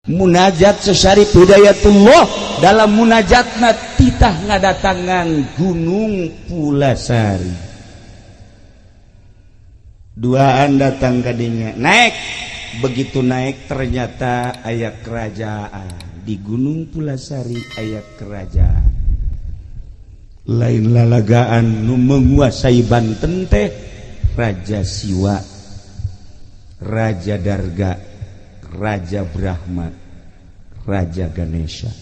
Munajat Syarif Hidayatullah dalam munajatna titah ngadatangan Gunung Pulasari. Duaan datang kadinya, naik. Begitu naik ternyata aya kerajaan di Gunung Pulasari, aya kerajaan. Lain lalagaan nu menguasai Banten teh Raja Siwa, Raja Darga, Raja Brahma, Raja Ganesha.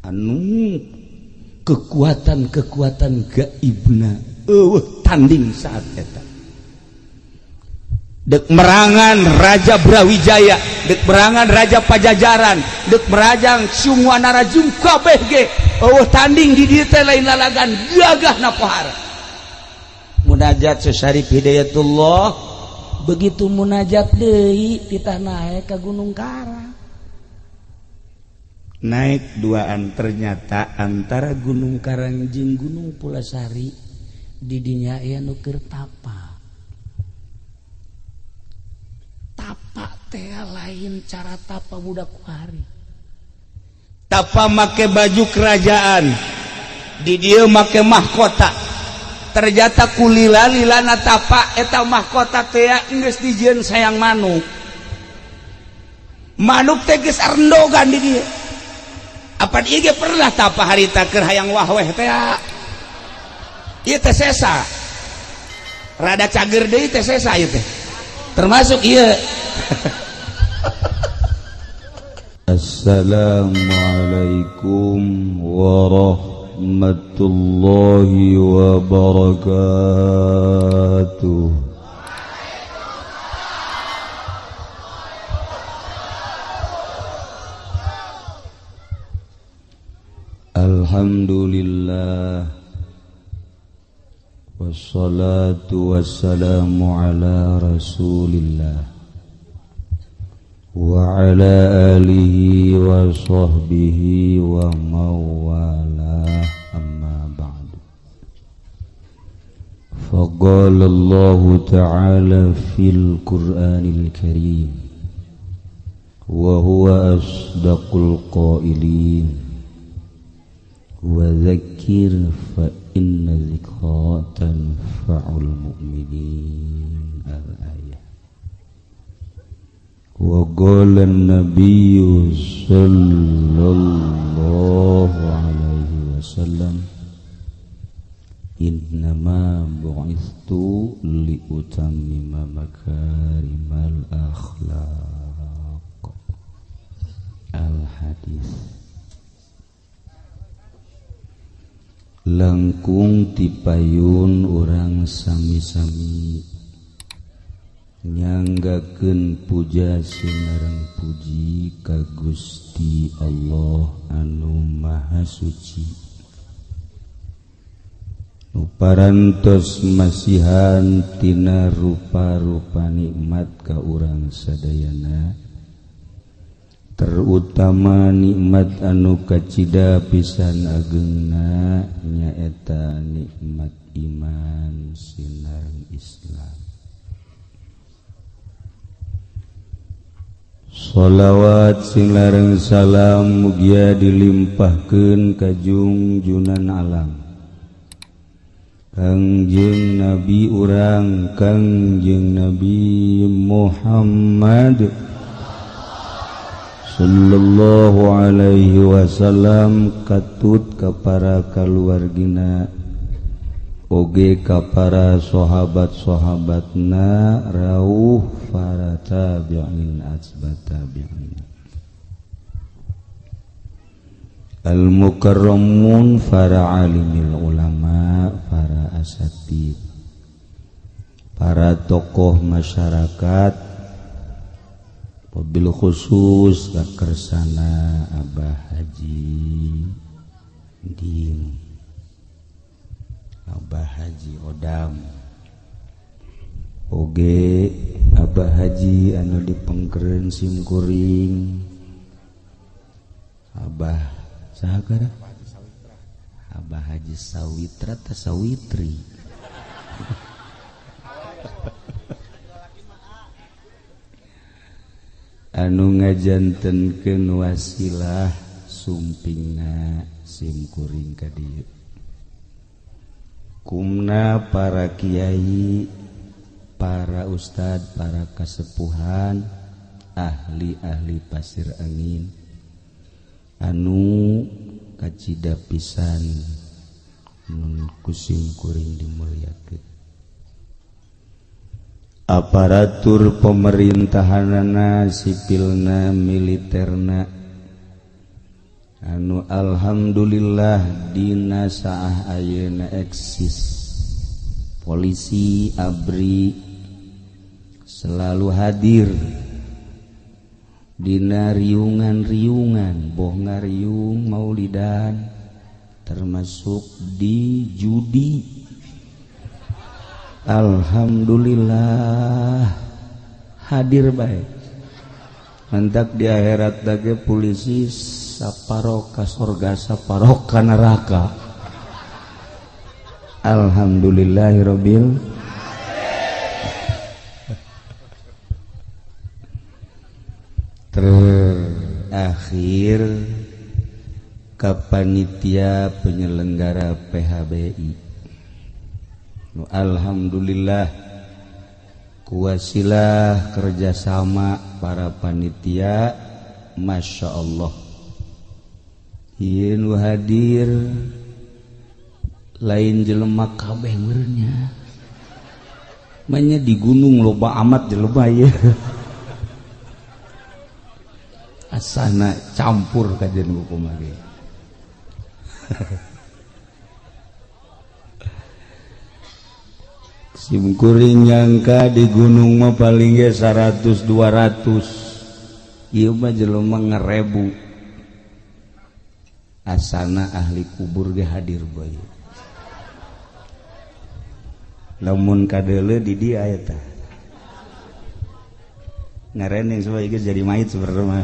Anu kekuatan-kekuatan gaibna eueuh tanding saat eta. Dek merangan Raja Brawijaya, dek merangan Raja Pajajaran, dek merajang Sungwanarajung kabeh ge eueuh tanding di dieu teh lain lalagan gagahna pohara. Munajat Syarif Hidayatullah begitu munajat deui titah naik ke Gunung Karang. Naik duaan ternyata antara Gunung Karang jeung Gunung Pulasari di dinya aya nu keur tapa. Tapa teh lain cara tapa budak kuari. Tapa make baju kerajaan, di dieu make mahkota. Ternyata kulila-lilana tapa eta mahkota teh geus dijieun sayang manuk. Manuk teh geus arendogan di dieu. Apan ieu ge pernah tapa harita keur hayang wahweh teh. Ieu teh sesa. Rada cager deui teh sesa ieu teh. Termasuk ieu. Assalamualaikum warahmatullahi wabarakatuh. Alhamdulillah, wassalatu wassalamu ala rasulillah wa ala alihi wa sahbihi wa mawalah, amma ba'du. Faqala Allahu ta'ala fil Qur'anil Karim wa huwa asdaqul qailin, wa dzakkir fa inna dzikra tanfa'ul mu'minin. Al-ayah. Wa qala an-nabiyyu sallallahu alaihi wasallam, innama bu'itstu liutammima makarimal akhlaq. Al-hadis. Langkung tipayun urang sami-sami nyanggakeun puja sinareng puji ka Gusti Allah anu Maha Suci, nu parantos masihan tina rupa-rupa nikmat ka urang sadayana, terutama nikmat anu kacida pisan agengna nyaeta nikmat iman sinareng Islam. Sholawat sing lareng salam mugia dilimpahkeun ka jungjunan alam Kangjeng Nabi urang Kangjeng Nabi Muhammad sallallahu alaihi wasallam, katut ka para kaluargina oge ka para sahabat-sahabatna rauh para tabi'in atsba tabi'in al-mukarramun, para alimil ulama, para asatid, para tokoh masyarakat, wabil khusus kakersana Abah Haji Din, Abah Haji Odam, oge Abah Haji anu dipengkereun simkuring, Abah saha gara? Abah Haji Sawitra ta Sawitri. Anu ngajantenkeun wasilah sumpingna simkuring ka dieu. Kumna para kiai, para ustad, para kasepuhan, ahli-ahli Pasir Angin anu kacida pisan nun ku simkuring dimuliakeun. Aparatur pemerintahanana, sipilna, militerna anu alhamdulillah dina saah ayeuna eksis. Polisi, ABRI selalu hadir dina riungan-riungan, boh ngariung maulidan termasuk di judi. Alhamdulillah hadir baik. Mentak di akhirat lagi polisi saparoka sorga saparoka neraka. Alhamdulillahirabbil terakhir ka panitia penyelenggara PHBI. Alhamdulillah kuwasilah kerjasama para panitia, Masya Allah ieu nu hadir lain jelema kabeh meureunnya, manya di gunung loba amat jelema ieu asana campur kajian hukum lagi. Simkuring nyangka di gunung mah paling ge 100 200, ieu mah jelema ngerebu. Asana ahli kubur ge hadir bae. Lamun kadeuleu di dieu eta. Ngarening supaya geus jadi mayit sebenarnya mah.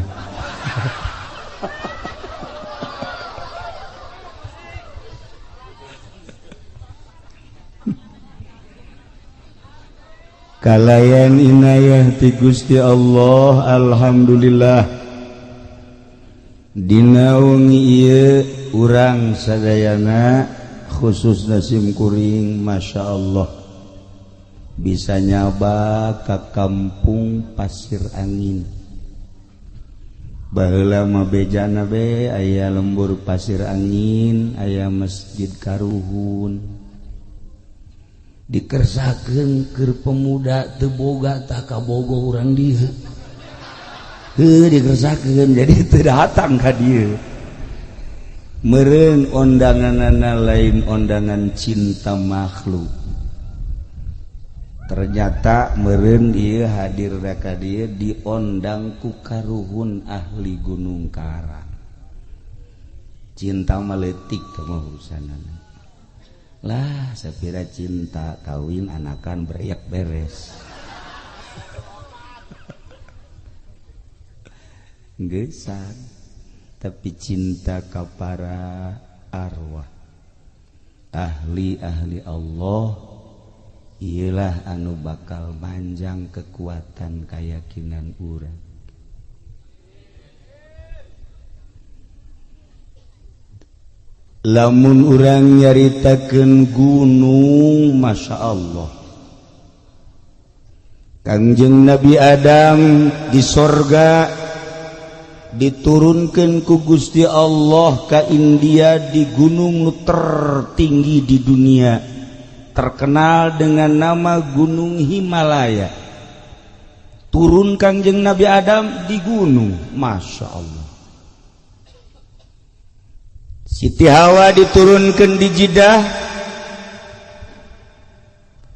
Kalayan inayah ti Gusti Allah, alhamdulillah dina wengi ieu urang sadayana khususna simkuring Masya Allah bisa nyaba ka kampung Pasir Angin. Baheula mah bejana be aya lembur Pasir Angin, aya masjid Karuhun. Dikersakeun keur pemuda teu boga tah kabogo urang dieu. Heuh dikersakeun jadi teu datang ka dieu. Meureun ondanganana lain ondangan cinta makhluk. Ternyata meureun ieu hadir ka dieu diondang ku karuhun ahli Gunung Karang. Cinta mah leutik teh mah urusanana. Lah sapira cinta kawin anakan beriak beres. Geusan tapi cinta ka para arwah ahli-ahli Allah iyalah anu bakal manjang kekuatan keyakinan urang. Lamun urang nyaritakeun gunung, Masya Allah Kangjeng Nabi Adam di sorga diturunkan ku Gusti Allah ka India di gunung tertinggi di dunia, terkenal dengan nama Gunung Himalaya. Turun Kangjeng Nabi Adam di gunung, Masya Allah. Siti Hawa diturunkan di Jeddah.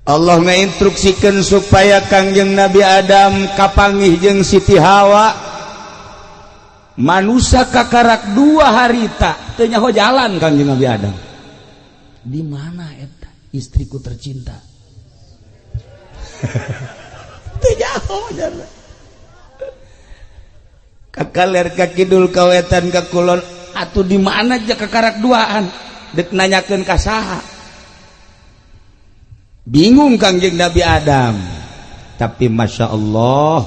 Allah ngainstruksikan supaya Kangjeng Nabi Adam kapanggih jeung Siti Hawa. Manusia kakarak dua harita teu nyaho jalan Kangjeng Nabi Adam. Di mana eta istriku tercinta? Teu nyaho jalan. Ka kaler ka kidul ka wetan ka kulon atuh di mana aja kakarak duaan dek nanyakeun ka saha. Bingung Kangjeng Nabi Adam. Tapi Masya Allah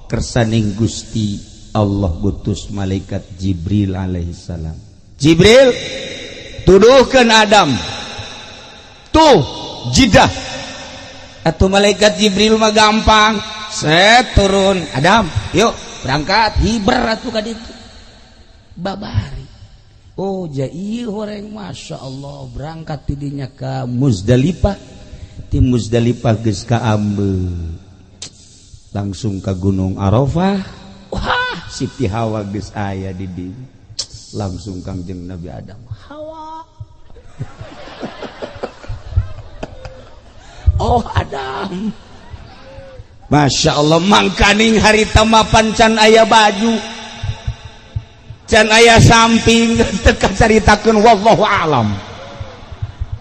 Kersaning Gusti Allah gutus malaikat Jibril alaihissalam. Jibril tuduhkan Adam tuh jidah. Atau malaikat Jibril mah gampang, set turun Adam, yuk berangkat hiber atuh ka ditu. Babari. Oh jai horeng Masya Allah berangkat tidinya ke Muzdalifah, ti Muzdalifah geus ka Ambe. Langsung ke Gunung Arafah. Wah, Siti Hawa geus aya di dieu. Langsung Kangjeng Nabi Adam. Hawa. Oh Adam. Masya Allah mangkaning harita mapan can aya baju. Can aya samping teu kacaritakeun wallahu alam.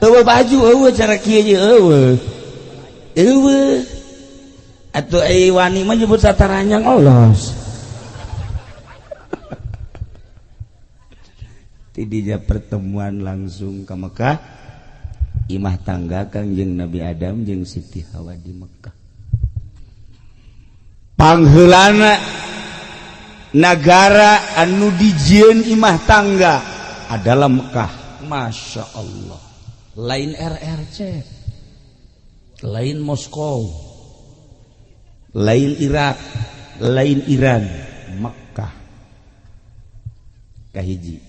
Eueuh baju eueuh cara kieu ye eueuh. Eueuh. Atuh ai wani mah nyebut sataranyang olos. Tidinya pertemuan langsung ke Mekah. Imah tangga Kangjeng Nabi Adam jeung Siti Hawa di Mekah. Pangheulana nagara anu dijieun imah tangga adalah Mekah. Masya Allah. Lain RRC, lain Moskow, lain Irak, lain Iran, Mekah. Kahiji.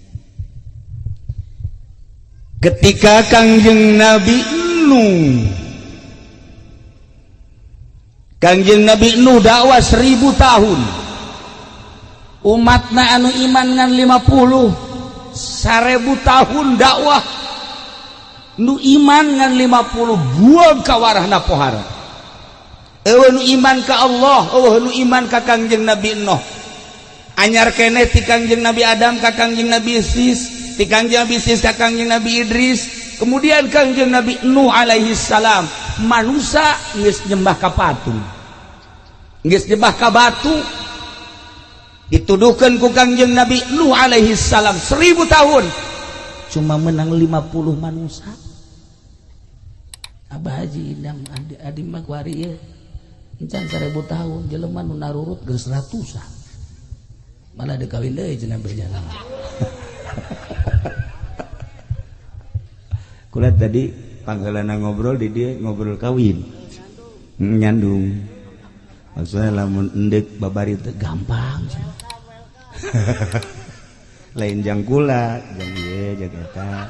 Ketika Kangjeng Nabi Nuh, Kangjeng Nabi Nuh dakwah 1000 tahun, umatna anu iman ngan 50, 1000 tahun dakwah nu iman ngan 50 buang kawarahna pohara. Eueuh nu iman ka Allah, eueuh nu iman ka Kangjeng Nabi Nuh. Anyar keneh ti Kangjeng Nabi Adam ka Kangjeng Nabi Sis, ti Kangjeng Nabi Sis ka Kangjeng Nabi Idris, kemudian Kangjeng Nabi Nuh alaihi salam. Manusia geus nyembah ka patung, geus nyembah ka batu. Dituduhkeun ku Kangjeng Nabi Nuh alaihi salam 1000 tahun cuma menang 50 manusia. Abah Haji Indam adi mah kuari ieu encan 1000 tahun jelema nu narurut geus ratusan. Malah dikawin deui cenah berjalan. Kula tadi panggalana ngobrol di dia ngobrol kawin. Nyandung. Maksudnya lamun endek babari teh gampang. Lain jang kula, jang ieu jang eta.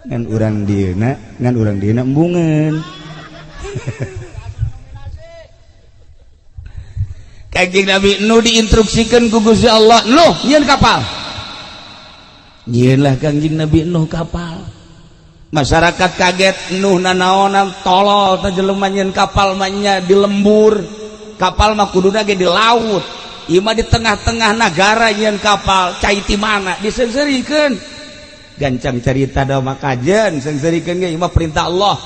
Ngan urang dieuna embungeun. Kangjeng Nabi Nuh diinstruksikan ku Gusti Allah, Nuh nyieun kapal. Nyieunlah Kangjeng Nabi Nuh kapal. Masyarakat kaget, Nuh nanaonan tolol teh jelema nyieun kapal mah nya di lembur. Kapal mah kuduna ge di laut. Ieu mah di tengah-tengah nagara nyieun kapal, cai ti mana? Diseungseurikeun. Gancang carita da mah kajen, seungseurikeun ge ieu mah perintah Allah.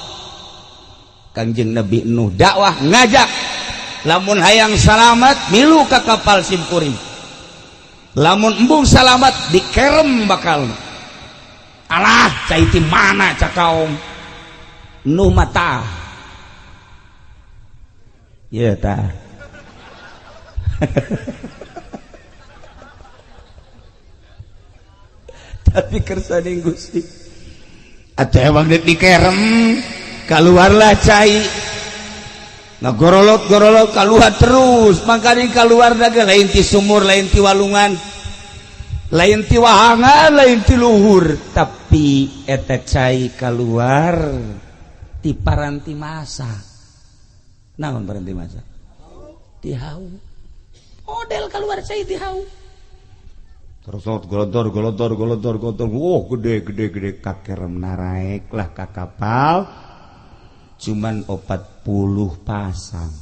Kangjeng Nabi Nuh dakwah ngajak, lamun hayang salamat milu ka kapal simkuring, lamun embung salamat dikerem bakal. Alah cai ti mana cak kaum Nuh mata ya tah. Tapi kersaning Gusti atuh emang deuk dikerem keluarlah cai. Nah gorolot-gorolot keluar terus, makanya keluar daga lain ti sumur, lain ti walungan, lain ti wahangan, lain ti luhur, tapi eta cai keluar ti paranti masa. Naon paranti masa? Ti hau. Model keluar cai ti hau. Terus golontor golontor golontor golontor, oh gede gede gede kakerem naraek lah ka kapal. Cuman 40 pasang.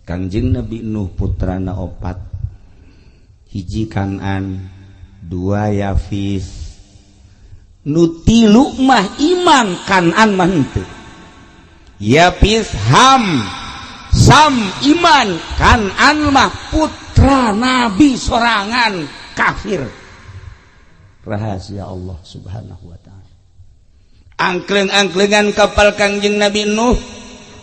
Kangjeng Nabi Nuh putrana 4, hiji Kan'an, 2 Yafis, nu 3 mah iman, Kan'an mah henteu. Yafis Ham, Sam iman, Kan'an mah putra Nabi sorangan kafir. Rahasia Allah Subhanahu wa ta'ala. Angkleng-angklengan kapal Kangjeng Nabi Nuh.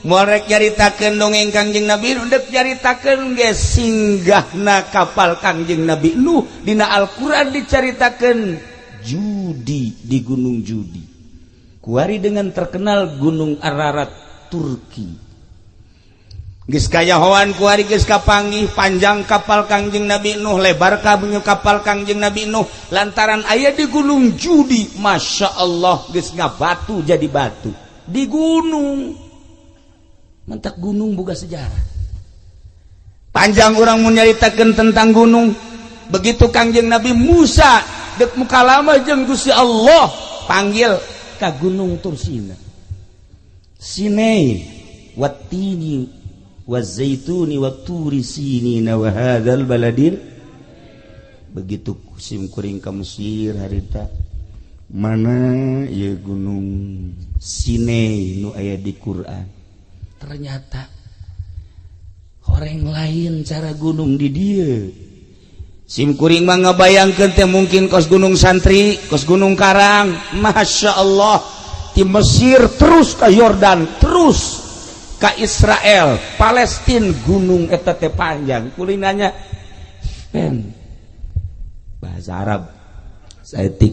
Moal rek nyaritakeun dongeng Kangjeng Nabi Nuh, dek nyaritakeun ge singgahna kapal Kangjeng Nabi Nuh dina Al-Qur'an dicaritakeun Judi di Gunung Judi. Kuari dengan terkenal Gunung Ararat Turki. Geus kayahoan kuari geus kapanggih panjang kapal Kangjeng Nabi Nuh, lebar kapal Kangjeng Nabi Nuh lantaran aya di Gunung Judi. Masya Allah geus ngabatu jadi batu di gunung. Mentak gunung boga sejarah. Panjang orang mun nyaritakeun tentang gunung. Begitu Kangjeng Nabi Musa dek mukalama jeung Gusti Allah panggil ka Gunung Tursina. Sinai wattini wazaituni watturi sinina wa hadzal baladil. Begitu sim kuring ka Mesir harita mana ieu Gunung Sinai nu aya di Quran. Ternyata horeng lain cara gunung di dieu. Sim kuring mah ngabayangkeun teh mungkin kos Gunung Santri, kos Gunung Karang. Masya Allah di Mesir terus ke Yordan, terus ka Israel, Palestina, gunung eta teh panjang. Kulinanya pen bahasa Arab saeutik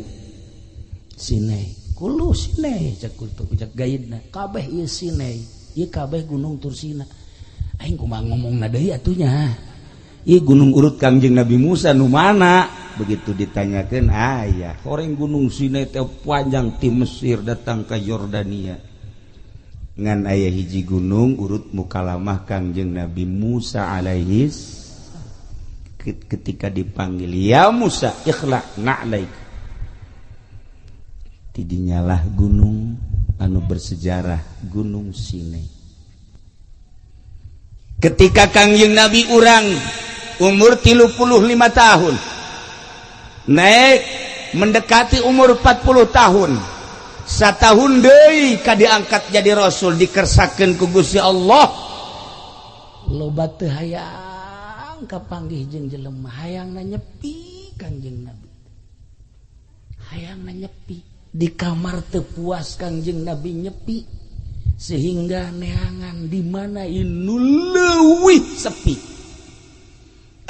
Sinai. Kulu Sinai cek kultu cek gaidna. Kabeh ieu Sinai, ieu kabeh Gunung Tursina. Aing kumaha ngomongna deui atunya. Ieu gunung urut Kangjeng Nabi Musa nu mana? Begitu ditanyakeun aya, horeng Gunung Sinai teh panjang ti Mesir datang ke Yordania. Ngan aya hiji gunung urut mukalamah Kangjeng Nabi Musa alaihis ketika dipanggil ya Musa ikhla na'laik. Tidinyalah gunung anu bersejarah Gunung Sinai. Ketika Kangjeng Nabi urang umur 35 tahun naik mendekati umur 40 tahun, satahun deui ka diangkat jadi rasul dikersakeun ku Gusti Allah. Loba teu hayang kapanggih jeung jelema, hayangna nyepi Kangjeng Nabi. Hayangna nyepi di kamar teu puas Kangjeng Nabi nyepi sehingga neangan di mana inu leuwih sepi.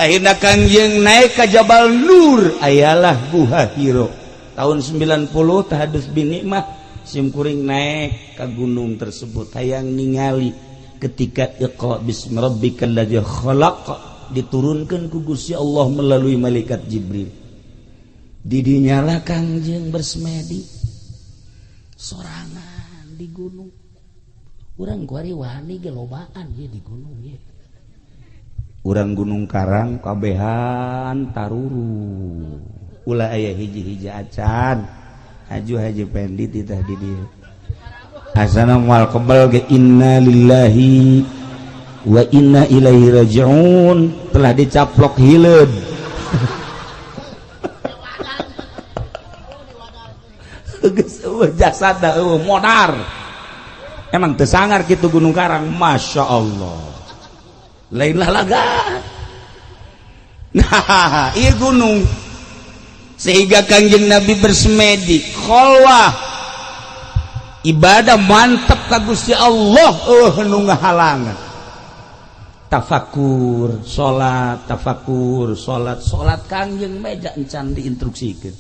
Akhirna Kangjeng naik ka Jabal Nur, ayalah Guha Hiro. Tahun 90 tahadus bin nikmah sim kuring naik ke gunung tersebut hayang ningali ketika Iqra bismi rabbikal ladzi khalaq diturunkan ku Gusti Allah melalui malaikat Jibril. Didinyalah Kangjeng bersemedi sorangan di gunung. Urang kuari wani ge lobaan ye di gunung ye. Urang Gunung Karang kabehan taruru. Ulah aya hiji-hiji acan. Haju Haji Pendi titah di dieu. Asana moal kebal ge inna lillahi wa inna ilaihi rajiun, telah dicaplok hileud. Geus eueuh jasad eueuh modar. Emang teu sangar kitu Gunung Karang, Masya Allah. Lainlah laga. Nah, ieu gunung sehingga Kangjeng Nabi bersemedi kholwah ibadah mantep ka Gusti Allah nu ngahalangan. Tafakur, salat, tafakur, salat, salat Kangjeng meja encan diinstruksikeun.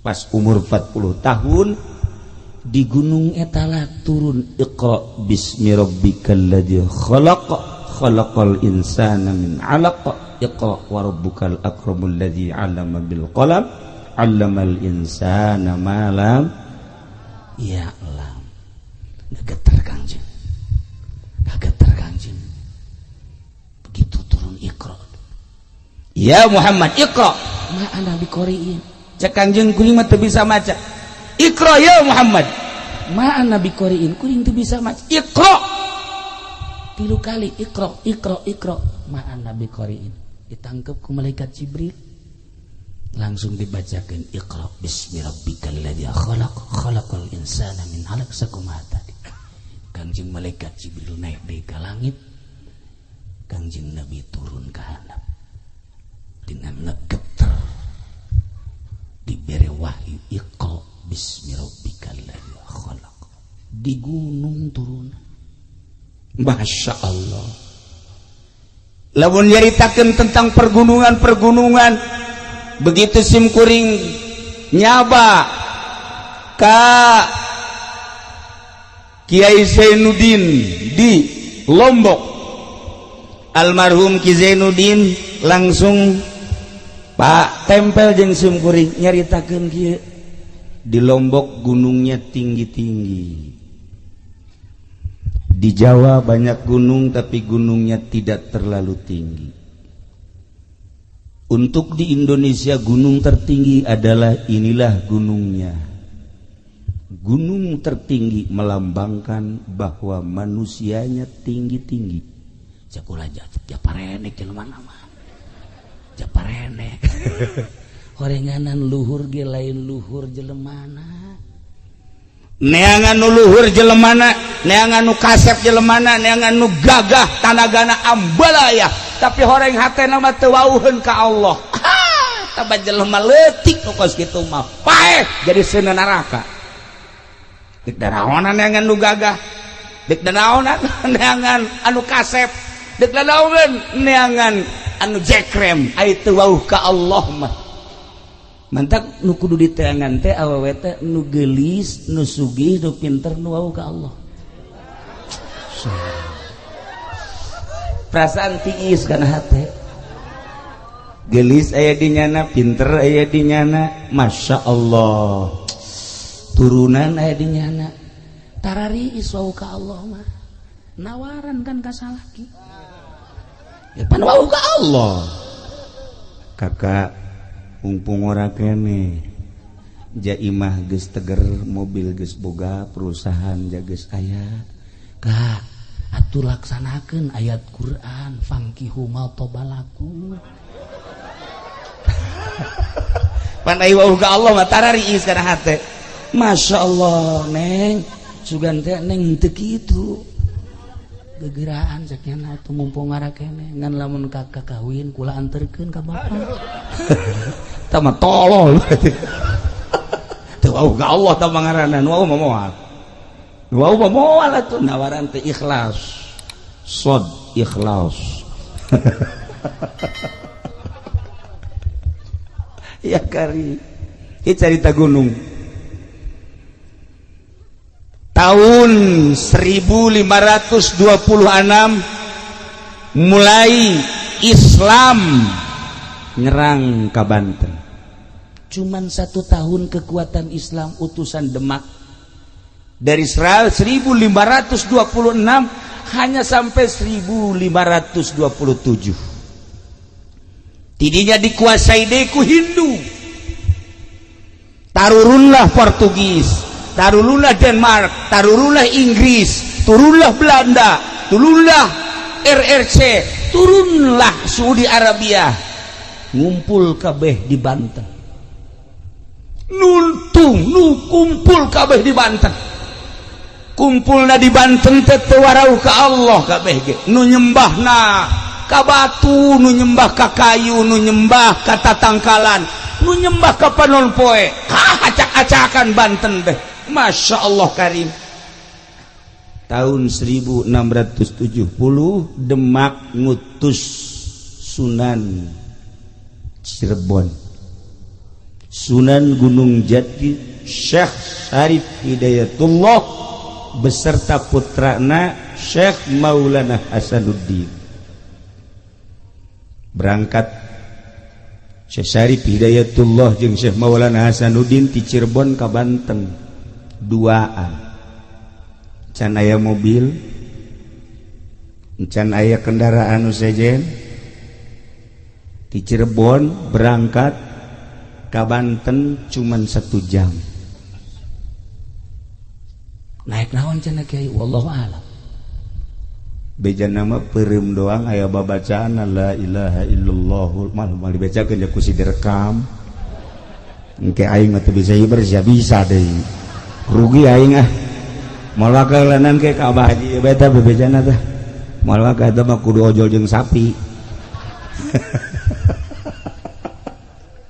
Pas umur 40 tahun di gunung etala turun Iqra bismi rabbikal ladzi khalaq khalaqal insana min 'alaq Iqra wa rabbukal akramul ladzi 'allama bil qalam 'allamal insana ma lam ya'lam. Gegeter Kangjeng. Gegeter Kangjeng. Begitu turun Iqra. Ya Muhammad Iqra. Ma ana biqari'in. Cek Kangjeng kuring mah teu bisa maca. Iqra ya Muhammad. Ma ana biqari'in, kuring teu bisa maca. Iqra. 3 kali Iqra, Iqra, Iqra. Ma ana biqari'in. Ditangkep ku malaikat Jibril. Langsung dibacakan Iqra bismi rabbikal ladzi khalaq khalaqal insana min 'alaq sakumaha tadi. Kangjeng malaikat Jibril naik deui ka langit. Kangjeng Nabi turun ka handap dengan ngegeter dibere wahyu Iqra bismi rabbikal ladzi khalaq. Di gunung turun. Masya Allah. Lamun nyaritakeun tentang pergunungan-pergunungan, begitu simkuring nyaba ka Kiai Zainuddin di Lombok, almarhum Ki Zainuddin langsung Pak tempel jeung simkuring nyaritakeun kieu, di Lombok gunungnya tinggi-tinggi, di Jawa banyak gunung tapi gunungnya tidak terlalu tinggi. Untuk di Indonesia gunung tertinggi adalah inilah gunungnya. Gunung tertinggi melambangkan bahwa manusianya tinggi-tinggi. Cakula japarenek jelema mah. Japarenek. Horenganan luhur ge lain luhur jelemana. Neangan nu luhur jelemana, neangan nu kasep jelemana, neangan nu gagah tanagana ambalaya, tapi horeng hatena mah teu wauheun ka Allah. Taba jelema leutik nu kos kitu mah paeh jadi seuneu neraka. Dek daraonan neangan nu gagah, dek daraonan neangan anu kasep, dek daraonan neangan anu jekrem, ai teu wauh ka Allah mah. Mantak nu kudu diteangan teh awewe teh nu geulis, nu sugih, nu pinter, nu wau ka Allah. Perasaan tiis kana hate. Geulis aya di nyana, pinter aya di nyana, Masya Allah. Turunan aya di nyana. Tarariis wau ka Allah mah. Nawaran kan ka salaki. Ya pan wau ka Allah. Kakak mumpung ora kene jaimah geus teger, mobil geus boga, perusahaan geus aya. Kak, atuh laksanakeun ayat Quran fankihu ma tobalakum. Pan ai wau ka Allah mah tarariis kana hate. Masya Allah, Neng, sugan teh Neng teu kitu. Gegeraan cek nya atuh mumpung ora kene ngan lamun kakak kawin kula anterkeun ka bapak. Tah mah tolol. Teu wau ka Allah tah mangaranan wau mah moal. Wau mah moal atuh nawaran teh ikhlas. Sod ikhlas. Ya kari. Ieu carita gunung. Tahun 1526 mulai Islam nyerang ke Banten. Cuman 1 tahun kekuatan Islam utusan Demak dari 1526 hanya sampai 1527. Tidinya dikuasai deku Hindu. Tarurunlah Portugis, tarurunlah Denmark, tarurunlah Inggris, turunlah Belanda, turunlah RRC, turunlah Saudi Arabia, ngumpul kabeh di Banten. Nuntung nu kumpul kabeh di Banten. Kumpulna di Banten teh teu warauh ka Allah kabeh ge. Nu nyembahna ka batu, nu nyembah ka kayu, nu nyembah ka tatangkalan, nu nyembah ka panon poe. Acak-acakan Banten teh. Masya Allah karim. Tahun 1670 Demak ngutus Sunan Cirebon, Sunan Gunung Jati, Syekh Syarif Hidayatullah beserta putrana Syekh Maulana Hasanuddin. Berangkat Syekh Syarif Hidayatullah jeung Syekh Maulana Hasanuddin ti Cirebon ka Banten. Duaan can aya mobil, can aya kendaraan nu sejen. Di Cirebon berangkat ka Banten cuman 1 jam. Naik naon cenah kiai, wallahu a'lam. Beja nama peureum doang aya babacaan la ilaha illallah mal dibacakeun ja ku si direkam. Engke aing mah teu bisa hiber sia bisa deui. Rugi aing ah. Moal wakalanan ke ka Abah Haji beta bebejana teh. Moal wakal eta mah kudu ojol jeung sapi.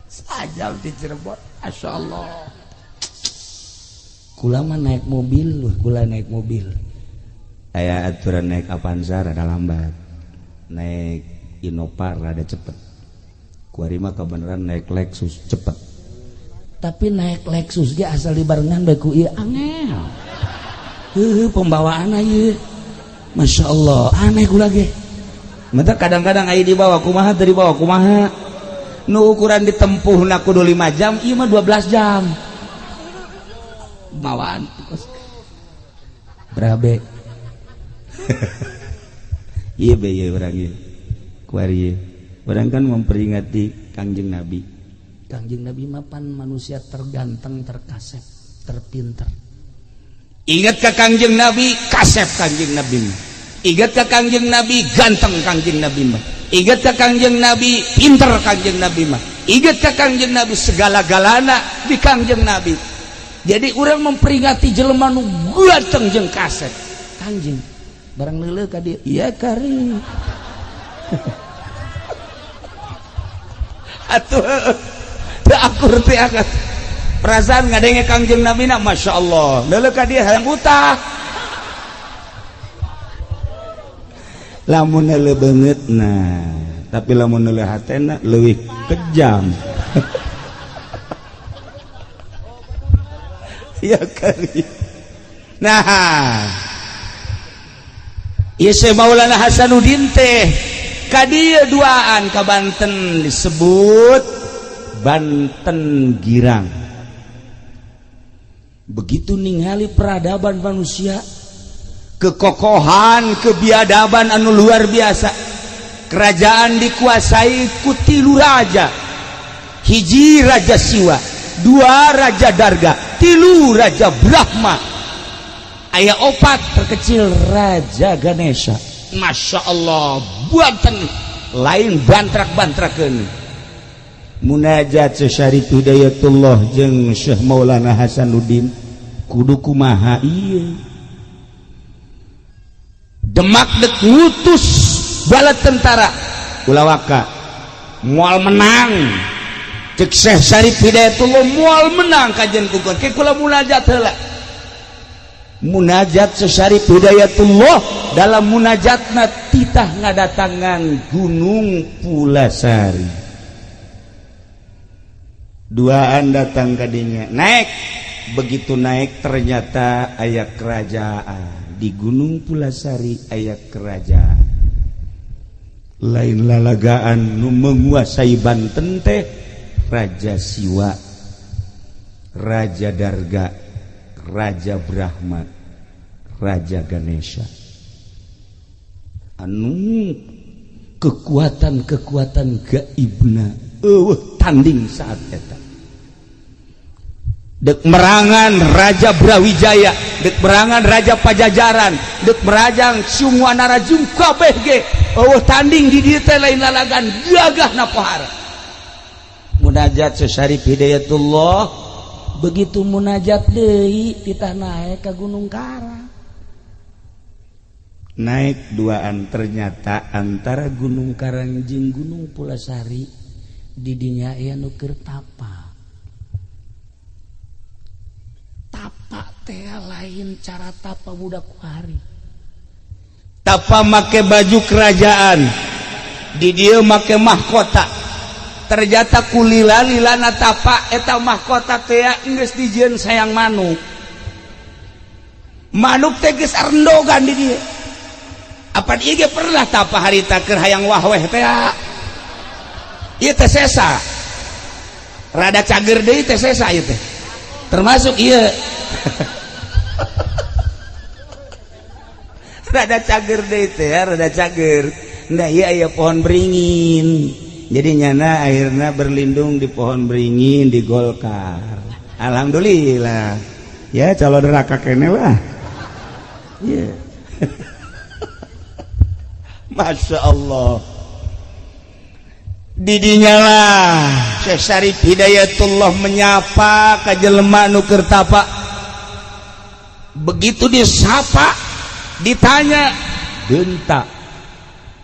Sajam di Cirebon, masyaallah. Kula mah naik mobil, wah kula naik mobil. Aya aturan naik Avanza rada lambat, naik Innova rada cepet. Kuari mah kebenaran naik Lexus cepet. Tapi naik Lexus ge asal dibarengan bae ku ieu angel. Heuh pembawaan ieu. Masya Allah, aneh kula ge. Mata kadang-kadang aya dibawa kumaha teu dibawa kumaha. Nu ukuran ditempuhna kudu 5 jam, ieu mah 12 jam. Bawaan berabe. Iya be ieu urang ieu. Kuari ieu. Urang kan memperingati Kangjeng Nabi. Kangjeng Nabi mah pan manusia terganteng, terkasep, terpinter. Ingat ka Kangjeng Nabi, kasep Kangjeng Nabi mah. Ingat ka Kangjeng Nabi, ganteng Kangjeng Nabi mah. Ingat ka Kangjeng Nabi, pinter Kangjeng Nabi mah. Ingat ka Kangjeng Nabi segala-galana di Kangjeng Nabi. Jadi orang memperingati jelema nu ganteng jeung kasep. Kangjeng barang leuleuh ka dieu, iya kari. Atuh teu akur teh akat. Perasaan ngadenge Kangjeng Nabi na Masya Allah. Leuleuh ka dieu hayang utah. Lamun leuleuh beungeutna, tapi lamun leuleuh hatena leuwih kejam. Ya kali. Nah, ieu Syekh Maulana Hasanuddin teh ka dieu duaan ka Banten disebut Banten Girang. Begitu ningali peradaban manusia, kekokohan, kebiadaban anu luar biasa. Kerajaan dikuasai ku 3 raja. Hiji raja Siwa, 2 raja Darga, 3 raja Brahma, aya 4 terkecil raja Ganesha. Masya Allah, Banten lain bantrak-bantrakeun. Munajat Syarif Hidayatullah jeung Syekh Maulana Hasanuddin kudu kumaha ieu. Demak dek ngutus bala tentara ulawaka moal menang. Cek Syekh Syarif Hidayatullah moal menang kajian kukur. Ke kula munajat heula. Munajat Syekh Syarif Hidayatullah dalam munajatna titah ngadatangan Gunung Pulasari. Duaan datang kadinya, naik. Begitu naik ternyata aya kerajaan di Gunung Pulasari, aya kerajaan. Lain lalagaan nu menguasai Banten teh Raja Siwa, Raja Darga, Raja Brahma, Raja Ganesha. Anu kekuatan-kekuatan gaibna eueuh tanding saat eta. Dek merangan Raja Brawijaya, dek merangan Raja Pajajaran, dek merajang Sungwanara jeung kabeh ge eueuh tanding di dieu teh lain lalagan gagahna pohara. Munajat Syekh Syarif Hidayatullah begitu munajat deui titah naik ka Gunung Karang. Naik duaan ternyata antara Gunung Karang jeung Gunung Pulasari didinya aya nu keur tapa. Tapa teh lain cara tapa budak kuari. Tapa make baju kerajaan, di dieu make mahkota. Ternyata kulila-lilana tapa eta mahkota teh geus dijieun sayang manuk. Manuk teh geus arendogan di dieu. Apan ieu ge pernah tapa harita keur hayang wahweh teh. Ieu teh sesa. Rada cager deui teh sesa ieu teh. Termasuk ieu. Rada cager deui teh, rada cager. Nah ieu aya pohon beringin. Jadi nyana akhirnya berlindung di pohon beringin di Golkar. Alhamdulillah. Ya calon neraka kene lah. Yeah. Masya Allah. Didinya lah Syekh Syarif Hidayatullah menyapa ka jelema nu keur tapa. Begitu disapa, ditanya, bentak.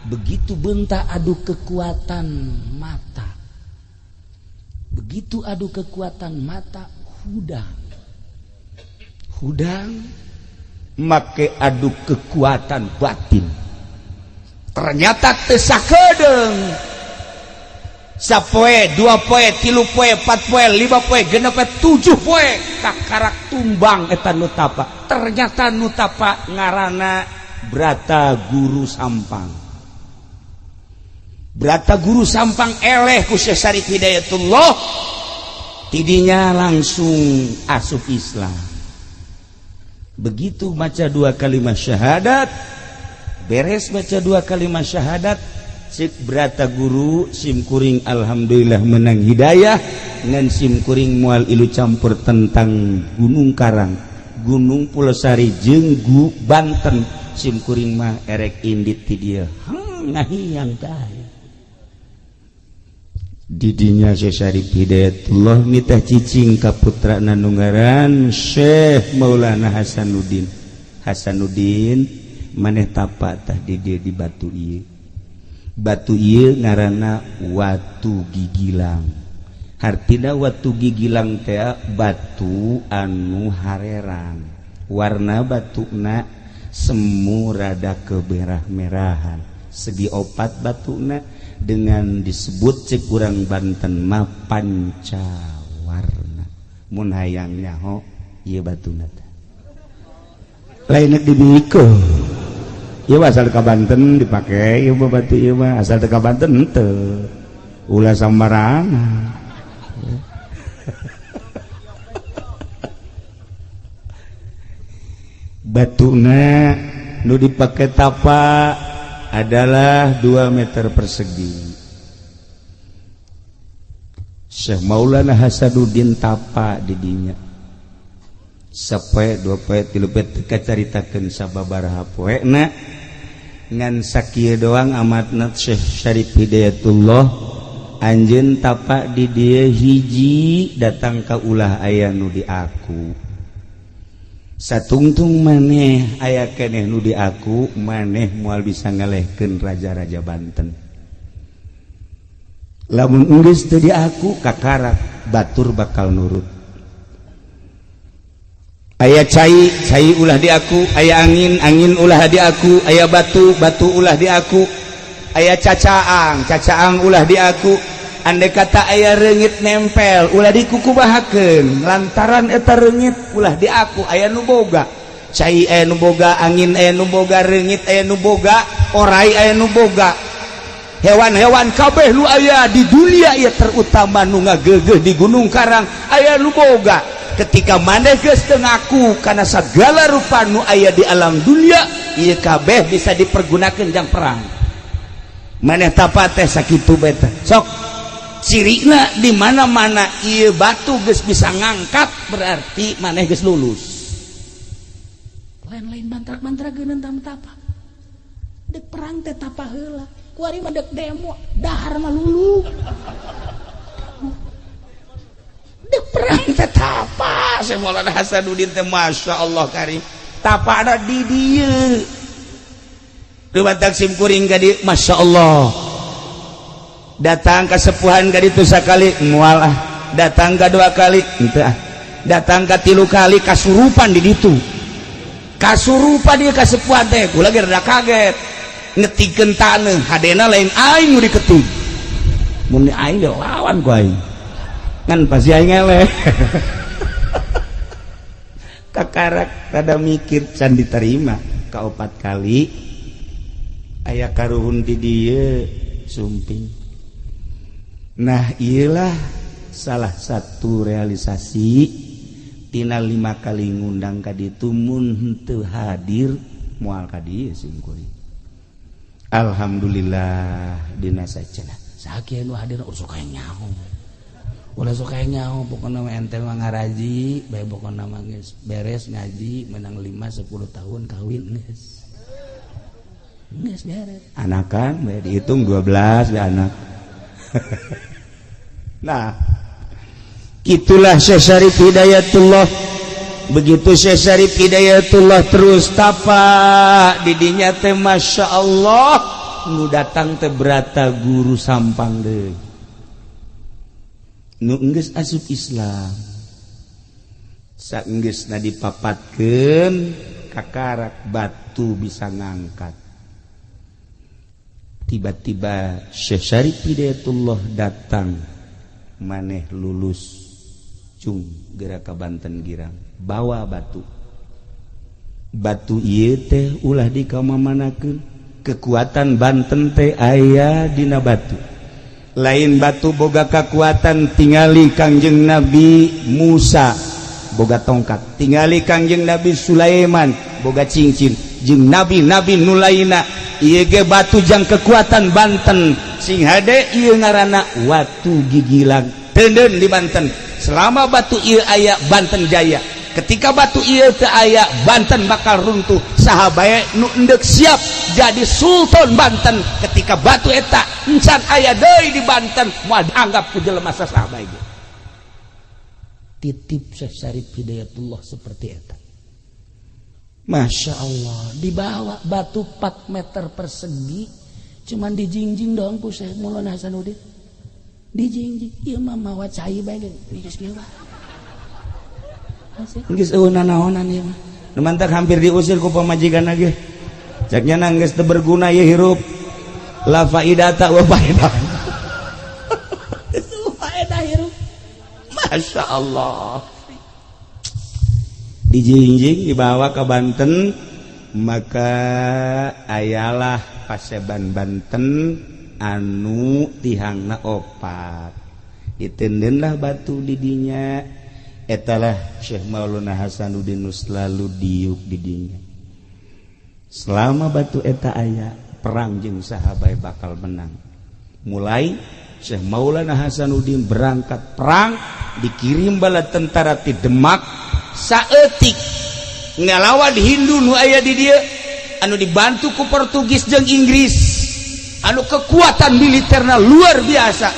Begitu bentak adu kekuatan mata. Begitu adu kekuatan mata, hudang. Hudang make adu kekuatan batin. Ternyata teu sakedeung. Sapoe, 2 poe, 3 poe, 4 poe, 5 poe, 6 poe, 7 poe kakarak tumbang eta nu tapa. Ternyata nu tapa ngaranna Brata Guru Sampang. Brata Guru Sampang eleh ku Syekh Syarif Hidayatullah, tidinya langsung asup Islam. Begitu maca 2 kalimat syahadat, beres baca 2 kalimat syahadat, cik Brata Guru simkuring alhamdulillah menang hidayah ngan simkuring mual ilu campur tentang Gunung Karang, Gunung Pulosari jeung Banten, simkuring mah erek indit ti dieu. Ngahiang tah. Didinya Syekh Syarif Hidayatullah nitah cicing ka putrana nu ngaran Syekh Maulana Hasanuddin. Hasanuddin maneh tapa tah di dieu di batu ieu. Batu ieu ngaranna Watu Gigilang. Hartina Watu Gigilang teh batu anu harerang. Warna batuna semu rada kemerah-merahan. Segi opat batuna dengan disebut cek urang Banten mah pancawarna. Mun hayang nyaho ieu batuna teh. Lain dibikeun. Ieu asal ka Banten dipake, ieu mah batu ieu mah asal teu ka Banten henteu. Ulah sambarangan. Batuna nu dipake tapa adalah 2 meter persegi. Syekh Maulana Hasanuddin tapa didinya. Sapoe, 2 poe, 3 poe teu kacaritakeun sababaraha poena ngan sakieu doang amatna Syekh Syarif Hidayatullah anjeun tapa di dieu hiji datang ka ulah aya nu di aku. Satungtung maneh aya keneh nu di aku, maneh moal bisa ngalehkeun raja-raja Banten. Lamun geus teu di aku kakarak batur bakal nurut. Aya cai, cai ulah di aku, aya angin, angin ulah di aku, aya batu, batu ulah di aku, aya cacaang, cacaang ulah di aku. Andai kata aya reungit nempel ulah dikukubahakeun, lantaran eta reungit ulah di aku. Aya nu boga cai, aya nu boga angin, aya nu boga reungit, aya nu boga orai, aya nu boga hewan-hewan kabeh nu aya di dunia ieu, terutama nu ngageugeuh di Gunung Karang aya nu boga. Ketika maneh geus teu ngaku kana sagala rupa nu aya di alam dunia ieu kabeh bisa dipergunakeun jang perang. Maneh tapa teh sakitu bae teh. Sok cirina di mana-mana ieu batu geus bisa ngangkat berarti maneh geus lulus. Lain-lain mantra-mantra geuneun tapa. Dek perang teh tapa heula. Kuari mah dek demo, dahar mah lulu. Dek perang teh tapa. Syekh Maulana Hasanuddin teh Masya Allah karim. Tapa ada di dieu. Dumantak sim kuring ka dieu Masya Allah. Datang ke sepuhan ka ditu sakali moal ah, datang ka 2 kali henteu ah, datang ka 3 kali kasurupan di ditu. Kasurupan dia kasepuhan teh kula ge rada kaget ngetikeun taneuh hadena lain aing nu diketik. Mun aing ge lawan ku aing ngan pasti aing eleh. Kakarak rada mikir can diterima ka 4 kali aya karuhun di dieu sumping. Nah iyalah salah satu realisasi tina 5 kali ngundang ka ditu mun henteu hadir moal ka dieu singkuring. Alhamdulillah dina sacenah sakieu nu hadir ulah sok aya nyaho. Ulah sok aya nyaho pokona mah ente mah ngaraji bae pokona mah geus beres ngaji menang 5 10 tahun kawin geus. Geus beres. Anakan bae dihitung 12 bae anak. Nah, itulah Syekh Syarif Hidayatullah. Begitu Syekh Syarif Hidayatullah terus tapa didinya teh Masya Allah nu datang teh Brata Guru Sampang deui. Nu geus asup Islam. Saenggeusna dipapatkeun kakarak batu bisa ngangkat. Tiba-tiba Syekh Syarif Hidayatullah datang, maneh lulus cung geura ka Banten Girang, bawa batu. Batu ieu teh ulah dikamamanakeun, kekuatan Banten teh aya dina batu. Lain batu boga kekuatan, tingali Kangjeng Nabi Musa boga tongkat, tingali Kangjeng Nabi Sulaiman boga cincin, jeung nabi-nabi nu lainna ieu ge batu jang kekuatan Banten. Sing hade ieu ngaranna watu gigilang teuneun di Banten. Selama batu ieu aya, Banten jaya. Ketika batu ieu teu aya, Banten bakal runtuh. Saha bae nu endek siap jadi sultan Banten ketika batu eta encan aya deui di Banten, moal dianggap ku jelema saha bae ge. Titip Syekh Syarif Hidayatullah seperti eta. Masya Allah, dibawa batu 4 meter persegi, cuman dijingjing doang ku Syekh Maulana Hasanuddin. Dijingjing, ieu mah mawa cai bae geus kieu bae. Geus eueuh nanaonan ieu mah. Nu mantak hampir diusir ku pamajikan ge. Cek nya geus teu berguna ieu hirup. La faidata wa faedah. Faedah hirup. Masya Allah. Dijingjing dibawa ke Banten, maka ayalah paseban Banten anu tihangna opat. Ditendenlah batu didinya. Etalah Syekh Maulana Hasanuddin nu selalu diuk didinya. Selama batu eta aya, perang jeung saha bae bakal menang. Mulai Syekh Maulana Hasanuddin berangkat perang, dikirim bala tentara ti Demak saeutik ngalawan Hindu nu aya di dieu anu dibantu ku Portugis jeung Inggris, anu kekuatan militerna luar biasa.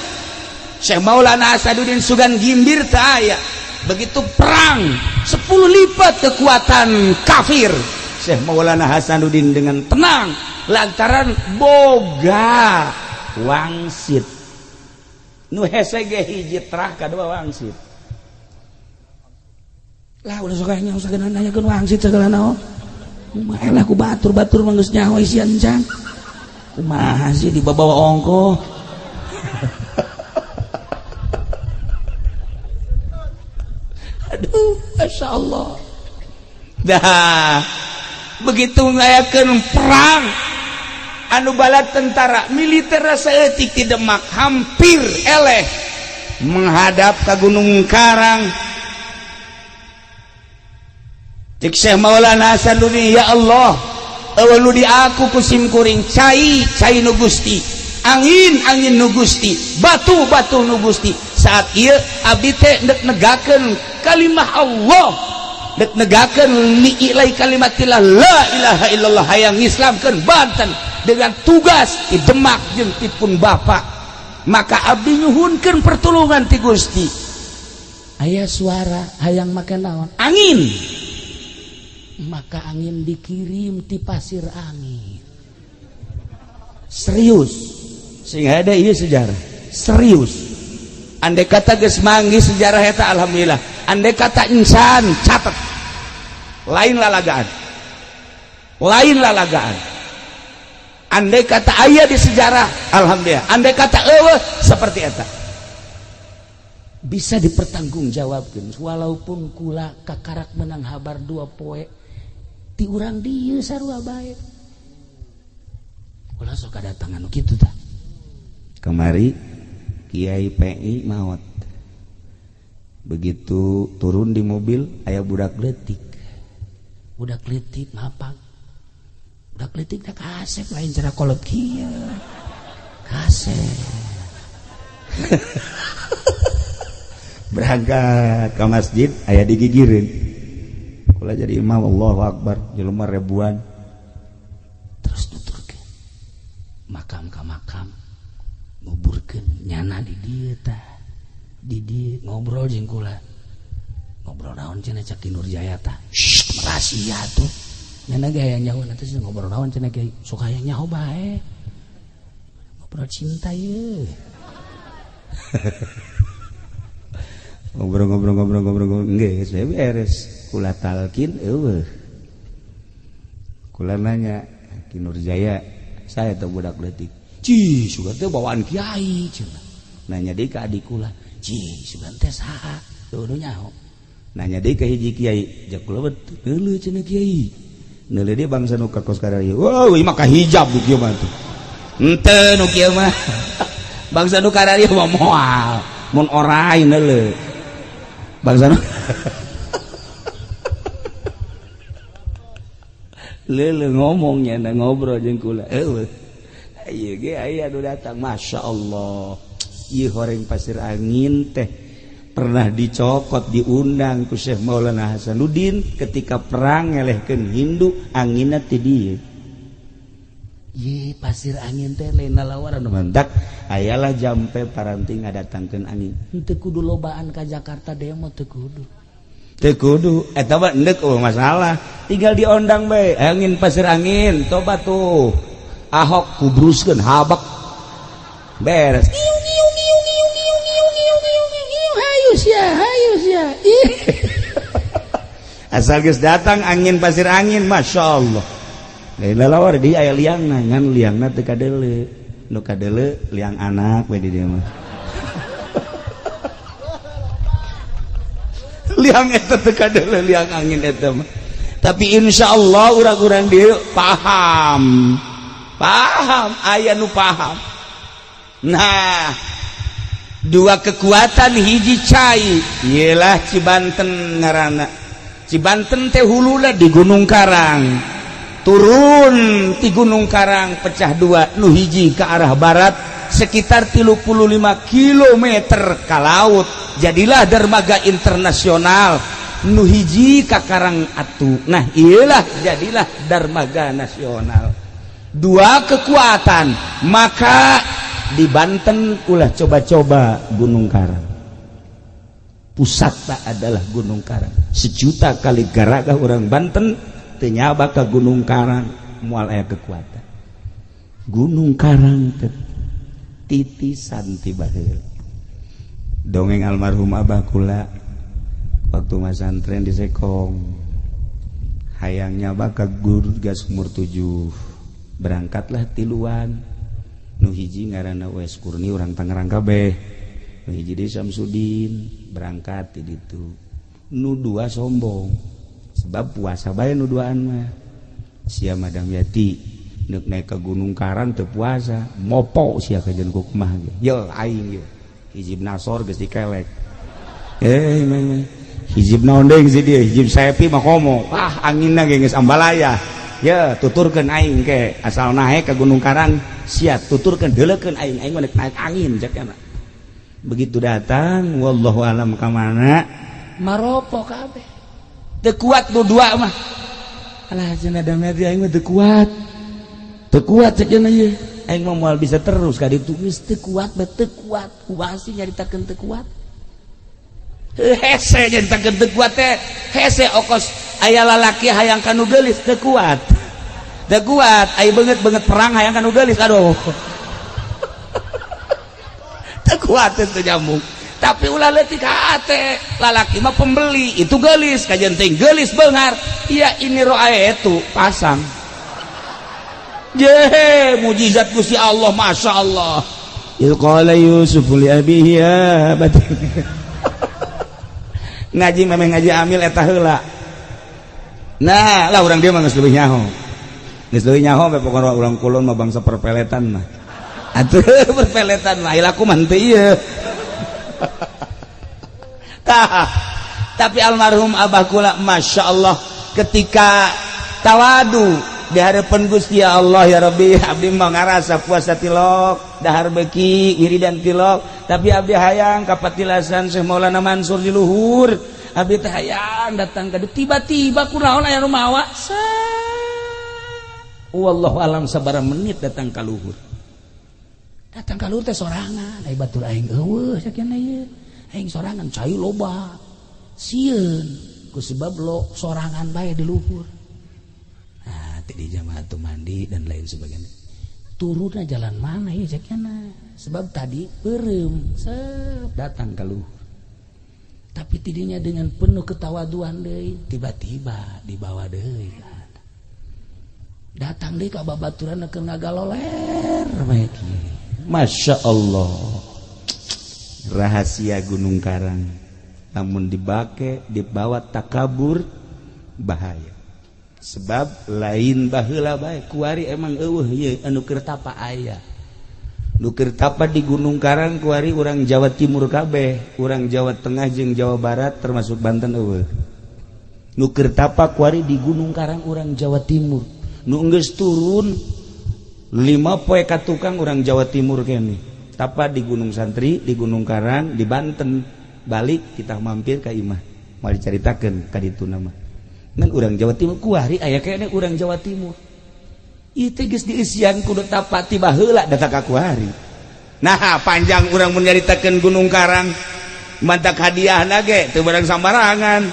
Syekh Maulana Hasanuddin sugan gimbir teu aya. Begitu perang 10 lipat kekuatan kafir, Syekh Maulana Hasanuddin dengan tenang lantaran boga wangsit. Nu hese ge hiji terah kadua wangsit. Lah ulah sok nyaho sagala nanyakeun wangsit sagala naon. Kumaha lah ku batur-batur mah geus nyaho isian can. Kumaha sih dibawa ongkoh. Aduh, Masya Allah. Dah begitu ngayakeun perang anu bala tentara militer saeutik di Demak hampir eleh menghadap ke Gunung Karang. Cek Syekh Maulana Hasanuddin, ya Allah, eueuh nu di aku ku sim kuring cai cai nu Gusti, angin angin nu Gusti, batu batu nu Gusti. Saat ieu abdi teh ndek negakeun kalimah Allah, dek negakeun li'ilai kalimatillah la ilaha illallah, hayang ngislamkeun Banten dengan tugas di Demak jeung ti pun bapa. Maka abdi nyuhunkeun pertolongan ti Gusti. Aya suara hayang make naon? Angin. Maka angin dikirim ti pasir angin. Serius. Sing ada ieu sejarah. Serius. Andai kata geus manggih sejarah eta alhamdulillah. Andai kata insan catat. Lain lalagaan. Lain lalagaan. Andai kata aya di sejarah, alhamdulillah. Andai kata eueuh seperti eta. Bisa dipertanggungjawabkeun walaupun kula kakarak menang habar 2 poe ti urang dieu sarua bae. Ulah sok kadatangan nu kitu tah. Kamari Kiai PI maot. Begitu turun di mobil aya budak leutik. Budak leutik ngapak. Budak leutik teh kasep lain cara kolot kieu. Kasep. Berangkat ke masjid aya digigireun. Kula jadi imam, Allahu Akbar, jelema ribuan. Terus nuturkeun. Makam ka makam nguburkeun nyana di dieu tah. Di dieu ngobrol jeung kula. Ngobrol naon cenah cak Ki Nurjaya tah. Shh, rahasia tuh. Nyana ge hayang nyaho nanti ngobrol naon cenah kiai. Sok hayang nyaho bae. Ngobrol cinta ye. Ngobrol-ngobrol-ngobrol-ngobrol geus beres. Kula talkin eueuh. Kula nanya Ki Nurjaya, saya teh budak leutik. Ci, sugan teh bawaan kiai cenah. Nanya deui ka adik kula, "Ci, sugan teh saha?" Teu nyaho. Nanya deui ka hiji kiai, "Jak kula neuleuh cenah kiai." Neuleuh deui bangsa nu ka kos kararieu. Wah, ieu mah kahijab nu kieu mah tuh. Henteu nu kieu mah. Bangsa nu kararieu mah moal, mun orai neuleuh. Bangsa nu leuleuh ngomongnya na ngobrol jeung kula. Eueuh. Ieu ge aya nu datang, Masya Allah. Ieu horeng pasir angin teh pernah dicokot diundang ku Syekh Maulana Hasanuddin ketika perang ngelehkeun Hindu anginna ti dieu. Ye pasir angin teh lain lalawaran mantak ayalah jampe paranti ngadatangkeun angin. Henteu kudu lobaan ka Jakarta demo teu kudu. Teu kudu eta mah endek eueuh masalah. Tinggal diondang bae angin pasir angin toba tuh. Ahok kubruskeun habak. Beres. Hayu sia. Asal geus datang angin pasir angin Masya Allah. Lalawar di aya liangna ngan liangna teu kadeuleu. Nu kadeuleu liang anak we di dieu mah. Liang eta teu kadeuleu liang angin eta mah. Tapi insyaallah urang-urang dieu paham. Paham, aya nu paham. Nah, dua kekuatan hiji cai ieulah Cibanten ngaranna. Cibanten teh huluna di Gunung Karang. Turun di Gunung Karang pecah dua nu hiji ke arah barat sekitar 35 km ke laut jadilah dermaga internasional nu hiji ka Karang Atu. Nah iyalah jadilah dermaga nasional. Dua kekuatan maka di Banten ulah coba-coba Gunung Karang. Pusatna adalah Gunung Karang. Sejuta kali garaga orang Banten teu nyaba ka Gunung Karang moal aya kekuatan. Gunung Karang teh titisan ti baheula. Dongeng almarhum abah kula waktu masantren di Sekong hayang nyaba ka guru gas umur 7 berangkatlah tiluan. Nu hiji ngaranna Wes Kurni urang Tangerang kabeh. Nu hiji deui Samsudin berangkat ti ditu. Nu dua sombong sebab puasa bae nu duaan mah. Sia Madam Yati neuk naik ke Gunung Karang teu puasa, mopo sia kajeun ku kumaha ge. Ye aing ye. Hijib Nasor geus dikelek. Hijib naon deui si dieu, hijib Sepi mah komo. Ah anginna ge geus ambalaya. Ye tuturkeun aing ke asal naik ke Gunung Karang sia tuturkeun deuleukeun aing, aing mah naik angin cek mah. Begitu datang wallahu alam ka mana maropo kabeh. Teu kuat nu dua mah. Alah cenah da meri aing mah teu kuat. Teu kuat cek cenah ieu. Aing mah moal bisa terus ka ditu geus teu kuat bae teu kuat. Kumaha sih nyaritakeun teu kuat? Hese nyaritakeun teu kuat teh. Hese okos aya lalaki hayang ka nu geulis teu kuat. Teu kuat, aya beungeut-beungeut perang hayang ka nu geulis aduh. Teu kuat teu nyambung. Tapi ulah leutik hate lalaki mah pembeli itu geulis kajen teh geulis beunghar ya ini roae itu pasang je mujizat Gusti Allah Masya Allah. Il qala Yusuf li abihi ya abati. Ngaji memang ngaji amil eta heula. Nah lah urang dia mah geus leuwih nyaho, geus leuwih nyaho we pokona urang kulon mah bangsa perpeletan mah atuh perpeletan mah laku mah henteu ieu. Tapi almarhum abah kula Masya Allah ketika tawadu di hadapan Gusti ya Allah ya Rabbi abdi mah ngarasa puasa tilok dahar beki wiridan tilok tapi abdi hayang kapatilasan Syekh Maulana Mansur di luhur abdi teh hayang datang ka tiba-tiba kunaon aya nu mawa wallahu alam sabaraha menit datang ka luhur. Datang ka luhur teh sorangan ai batur aing eueuh sakieu ieu aing sorangan cai loba sieun ku sebab lo sorangan bae di luhur. Nah tadi jamaah tuh mandi dan lain sebagainya turunna jalan mana ieu sakieu sebab tadi beureum sep datang ka luhur. Tapi tidinya dengan penuh ketawaduan deui, tiba-tiba dibawa deui datang deui ka babaturan keur ngagaloler bae kieu. Masya Allah, rahasia Gunung Karang namun dibake dibawa takabur bahaya. Sebab lain baheula bae kuari emang eueuh ieu anu keur tapa aya. Nu keur tapa di Gunung Karang kuari urang Jawa Timur kabeh, urang Jawa Tengah jeung Jawa Barat termasuk Banten eueuh. Nu keur tapa kuari di Gunung Karang urang Jawa Timur. Nu geus turun 5 poe ka tukang urang Jawa Timur kene. Tapa di Gunung Santri, di Gunung Karang, di Banten. Balik kita mampir ka imah. Moal dicaritakeun ka ditu nama. Ngan urang Jawa Timur kuari aya kene urang Jawa Timur. Ieu teh geus dieusian kudu tapa ti baheula datang ka kuari. Nah, panjang urang mun nyaritakeun Gunung Karang. Mantak hadiahna ge teu barang sambarangan.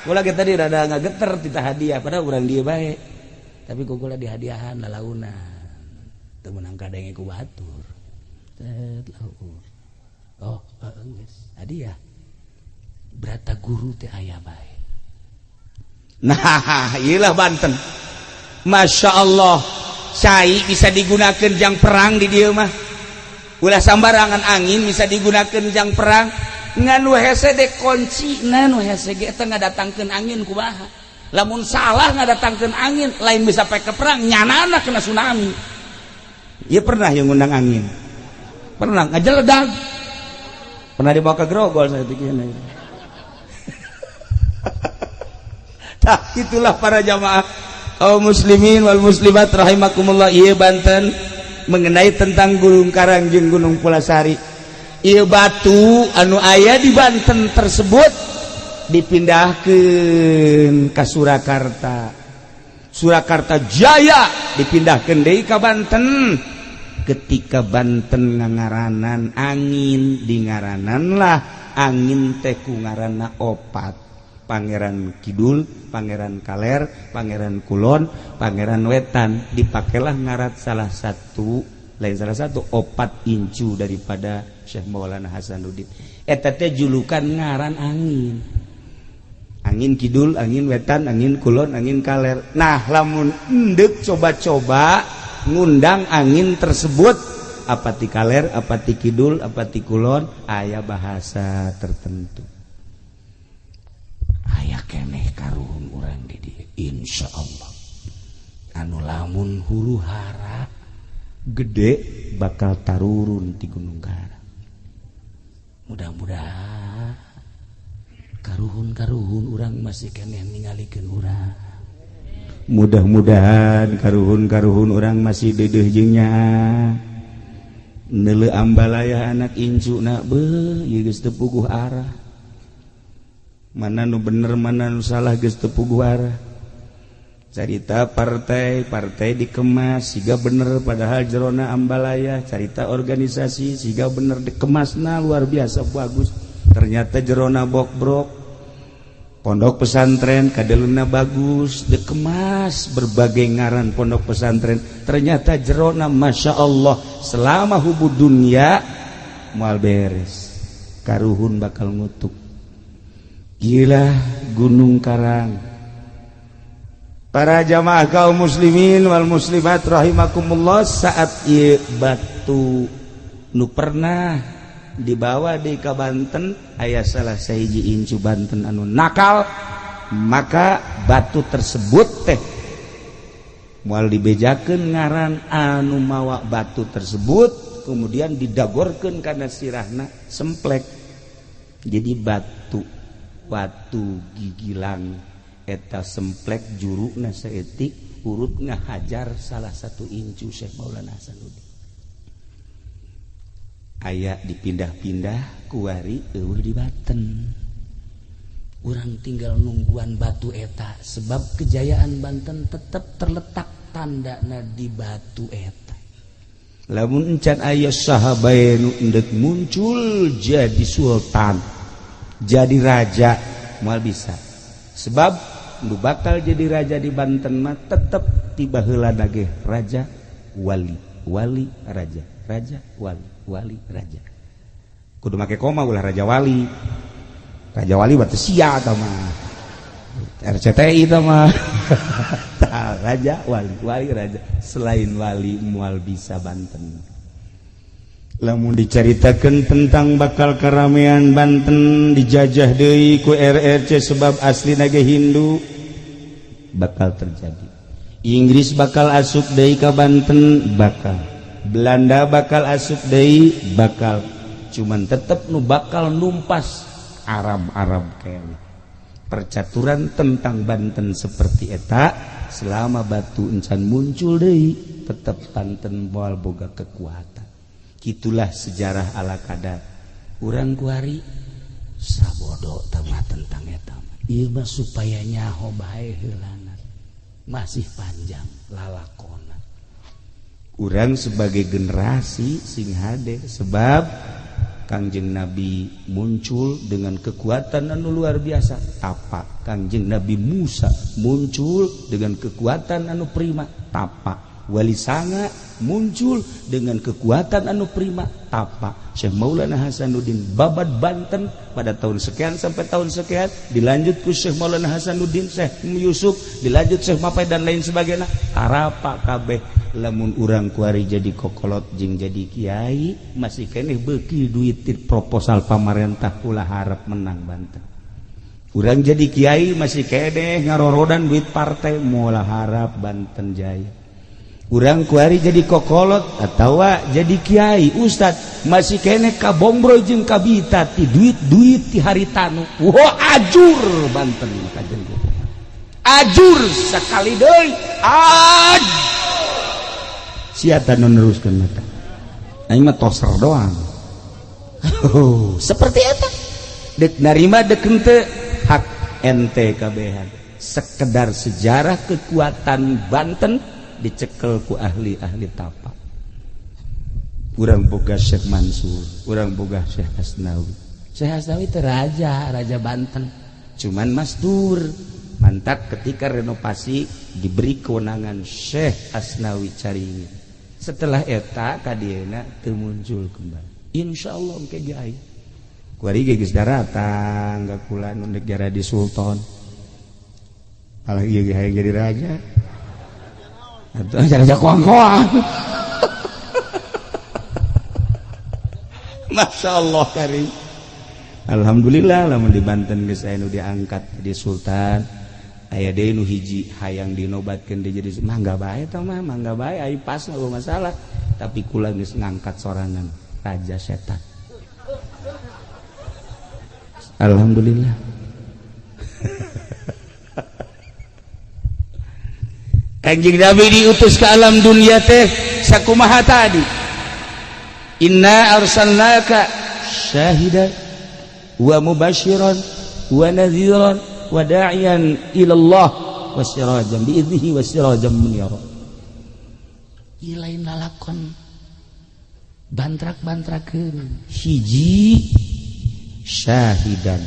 Kula ge tadi rada ngageter tita hadiah padahal urang dieu bae. Tapi ku kula dihadiahan lalaunan. Teu meunang kadenge ku batur. Tet laur. Oh, geus hadiah. Brata guru teh aya bae. Nah, iyalah Banten. Masya Allah, cai bisa digunakan jang perang di dieu mah. Ulah sambarangan angin bisa digunakan jang perang. Ngan nu hese de kunci, nu hese ge teh ngadatangkeun angin kumaha. Lamun salah ngadatangkeun angin, lain bisa pake perang, nyanana kena tsunami. Ieu pernah yang ngundang angin. Pernah ngajeledag. Pernah dibawa ke Grogol saya pikirnya. Nah, itulah para jamaah kaum muslimin wal muslimat rahimakumullah. Ieu Banten mengenai tentang Gunung Karang jeung Gunung Pulasari. Ieu batu anu aya di Banten tersebut dipindahkeun ka Surakarta. Surakarta Jaya dipindahkeun deui ka Banten. Ketika Banten ngangaranan angin, dingarananlah angin teh ku ngaranna opat. Pangeran Kidul, Pangeran Kaler, Pangeran Kulon, Pangeran Wetan. Dipakailah ngarat salah satu, lain salah satu opat incu daripada Syekh Maulana Hasanuddin. Eta teh julukan ngaran angin. Angin Kidul, angin Wetan, angin Kulon, angin Kaler. Nah, lamun endek coba-coba ngundang angin tersebut, apa ti Kaler, apa ti Kidul, apa ti Kulon, aya bahasa tertentu. Aya keneh karuhun urang di dieu insyaallah. Anu lamun huru hara gede bakal tarurun ti Gunung Karang. Mudah-mudahan karuhun-karuhun urang masih keneh ningalikeun urang. Mudah-mudahan karuhun-karuhun urang masih deudeuh jeung nyaah. Neuleu ambalaya anak incuna beuh ieu geus teu puguh arah. Mana nu bener mana nu salah geus teu puguh arah. Carita partai, partai dikemas siga bener padahal jerona ambalaya. Carita organisasi siga bener dikemasna luar biasa bagus. Ternyata jerona bokbrok. Pondok pesantren kadeluna bagus dikemas berbagai ngaran pondok pesantren. Ternyata jerona Masya Allah selama hubu dunia moal beres. Karuhun bakal ngutuk. Gila Gunung Karang. Para jamaah kaum muslimin wal muslimat rahimakumullah, saat ieu batu nu pernah dibawa di ka Banten aya salah sahiji incu Banten anu nakal, maka batu tersebut teh moal dibejakeun ngaran anu mawa batu tersebut, kemudian didagorkeun kana sirahna semplek. Jadi batu watu gigilang eta semplek jurukna saeutik urut ngahajar salah satu incu Syekh Maulana Hasanuddin. Aya dipindah-pindah kuari eueuh di Banten. Urang tinggal nungguan batu eta sebab kejayaan Banten tetap terletak tandana di batu eta. Lamun encan aya sahabae nu endek muncul jadi sultan, jadi raja moal bisa. Sebab nu bakal jadi raja di Banten mah tetep tiba heula ge raja wali, wali raja, raja wali, wali raja. Kudu make koma ulah raja wali. Raja Wali batu sia tah mah. RCTI tah mah. Raja Wali, Wali Raja. Selain Wali moal bisa Banten. Lamun dicaritakeun tentang bakal keramaian Banten dijajah deui ku RRC sebab asli ge Hindu bakal terjadi. Inggris bakal asup deui ka Banten bakal. Belanda bakal asup deui bakal. Cuman tetep nu bakal numpas Arab-Arab kayaknya. Percaturan tentang Banten seperti eta selama batu encan muncul deui tetep Banten moal boga kekuatan. Itulah sejarah ala kadar. Urang kuari sabodo tama tentang eta. Ieu mah supaya nyaho bae heulana. Masih panjang lalakona. Urang sebagai generasi sing hade sebab Kangjeng Nabi muncul dengan kekuatan anu luar biasa tapa. Kangjeng Nabi Musa muncul dengan kekuatan anu prima tapa. Wali Sanga muncul dengan kekuatan anu prima tapa. Syekh Maulana Hasanuddin babad Banten pada tahun sekian sampai tahun sekian, dilanjut ku Syekh Maulana Hasanuddin, Syekh Yusuf, dilanjut Syekh Mapai dan lain sebagainya. Tarapa kabeh lamun urang kuari jadi kokolot jeung jadi kiai masih keneh beuki duit proposal pamarentah ulah harap menang Banten. Urang jadi kiai masih keneh ngarorodan duit partai moal harap Banten jaya. Urang kuari jadi kokolot atawa jadi kiai ustad masih kene kabombro jeung kabita ti duit-duit ti haritanu. Wah, ajur Banten kajen ajur sekali deui. Aj sia tah nu neruskeun mata aing mah toser doang. Oh, seperti eta deuk narima deuk henteu hak ente kabehan. Sekedar sejarah kekuatan Banten dicekel ku ahli-ahli tapa. Urang boga Syekh Mansur, urang boga Syekh Hasnawi. Syekh Hasnawi teh raja, raja Banten. Cuman masdur. Mantak ketika renovasi diberi kewenangan Syekh Hasnawi Caringin. Setelah eta kadieuna teu muncul kembali. Insyaallah engke ge aya. Kuari ge geus daratang ka kula nu negara di Sultan. Alah ieu ge hayang jadi raja. Atau raja koang-koang. Masya Allah karim. Alhamdulillah lamun di Banten geus aya nu diangkat jadi sultan. Aya deui nu hiji hayang dinobatkeun deui jadi mangga bae tah mah, mangga bae aya pas mah masalah. Tapi kula geus ngangkat sorangan raja setan. Alhamdulillah. Kanjeng Nabi diutus ke alam dunia teh sakumaha tadi. Inna arsalnaka syahidan wa mubasyiran wa nadhiran wa da'iyan ila Allah wa sirajan bi idnihi wa sirajan munira. Ieu lain lalakon bantrak-bantrakeun. Hiji syahidan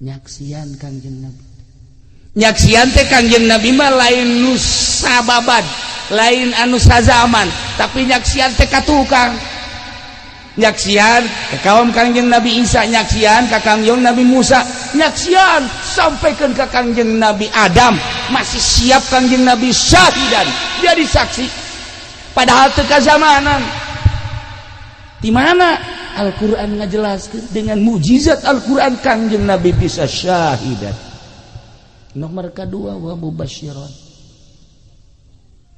nyaksian Kangjeng Nabi. Nyaksian teh Kangjeng Nabi mah lain nu sababad, lain anu sazaman, tapi nyaksian teh ka tukang. Nyaksian ka kaum Kangjeng Nabi Isa, nyaksian ka Kangjeng Nabi Musa, nyaksian sampaikan ka Kangjeng Nabi Adam, masih siap Kangjeng Nabi syahidan, jadi saksi. Padahal teu kazamanan. Di mana Al-Qur'an ngajelaskeun dengan mukjizat Al-Qur'an Kangjeng Nabi bisa syahidan. Nomor kedua wa mubasyiron.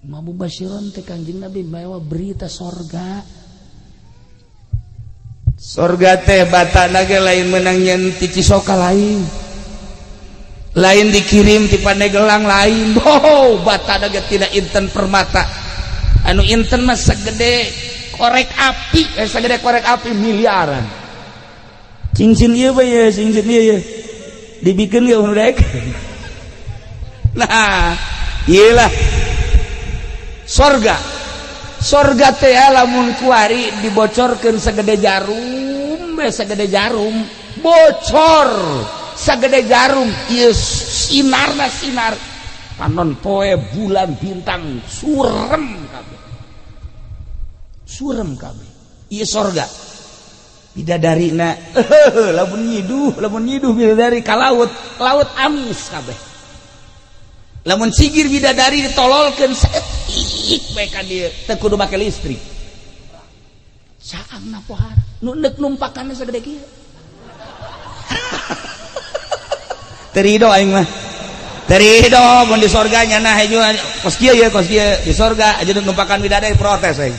Mubasyiron teh Kangjeng Nabi mawa berita sorga. Sorga teh batana ge lain menang nyen ti Cisoka lain. Lain dikirim ti Pandeglang lain. Oh, batana ge tidak inten permata. Anu inten mah segede korek api, segede korek api miliaran. Cincin ieu bae ye, cincin ieu ye. Dibikeun ge nu daek. Nah, iyalah sorga. Sorga teh lamun kuari dibocorkeun segede jarum, segede jarum, bocor segede jarum, ieu sinarna sinar. Panon poe bulan bintang surem kabeh. Surem kabeh. Ieu sorga. Bidadari na lamun nyiduh bidadari ka laut, laut amis kabeh. Lamun sigir bidadari ditololkeun saeutik bae ka dieu, teu kudu make listrik. Saangna pohara nu neuk numpakanna sagede kieu. Terido aing mah. Terido mun di sorga nya nah hejo kos kieu ye, kos kieu di sorga aja numpakan bidadari protes aing.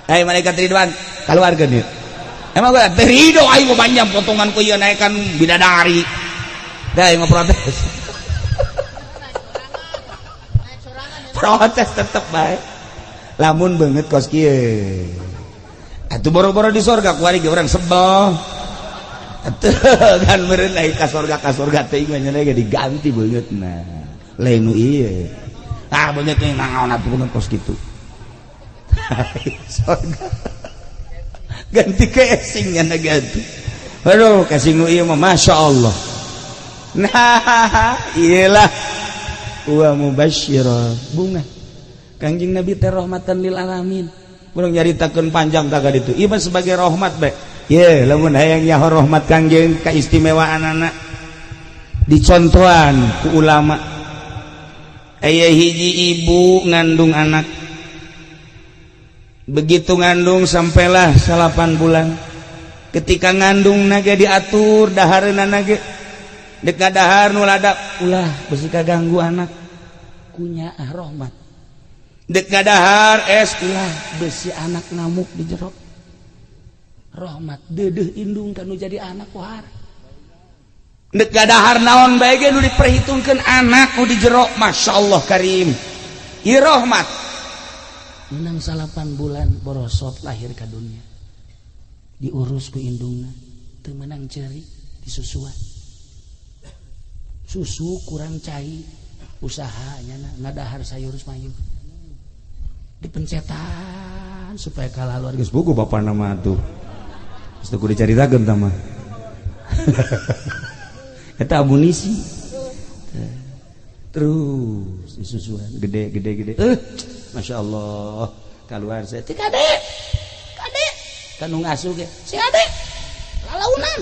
Hei malaikat Ridwan, keluarkeun ieu. Emang gue terido aing mah panjang potongan ku ieu naekan bidadari. Dah aing mah protes. Protes tetep bae. Lamun beungeut kos kieu. Atuh boro-boro di sorga kuari ge urang sebel. Atuh kan meureun ai ka sorga teh mah nya ge diganti beungeutna. Lain nu ieu. Ah beungeut teh naon atuh beungeut kos kitu. Sorga. Ganti casingnya na ganti. Aduh, casing nu ieu mah Masya Allah. Nah, iyalah wa mubasyira bunga. Kangjeng Nabi teh rahmatan lil alamin. Urang nyaritakeun panjang ka ditu. Ieu mah sebagai rahmat bae. Ye, lamun hayang nyaho rahmat Kangjeng kaistimewaanana dicontohan ku ulama. Aya hiji ibu ngandung anak. Begitu ngandung sampailah 8 bulan. Ketika ngandung nage diatur dahareuna nage. Dek dahar nu ladap ulah besi kaganggu anak. Kunyaah rahmat. Dek dahar es ulah besi anak ngamuk di jero. Rahmat deudeuh indung kanu jadi anak pohara. Dek dahar naon bae ge nu diperhitungkeun anak nu di jero, masyaallah karim. Ieu rahmat. Menang 8 bulan borosot lahir ka dunia. Diurus ku indungna, teu meunang ceuri disusuan. Susu kurang cai, usahanya ngadahar sayur mayur. Dipencetan supaya kalah luar geus buku bapana mah atuh. Geus teu kudu dicaritakeun tah mah. Eta amunisi. Terus disusuan gede gede gede. Masya Allah, keluar saya ti kade kade kanu ngasuh ge si ade lalaunan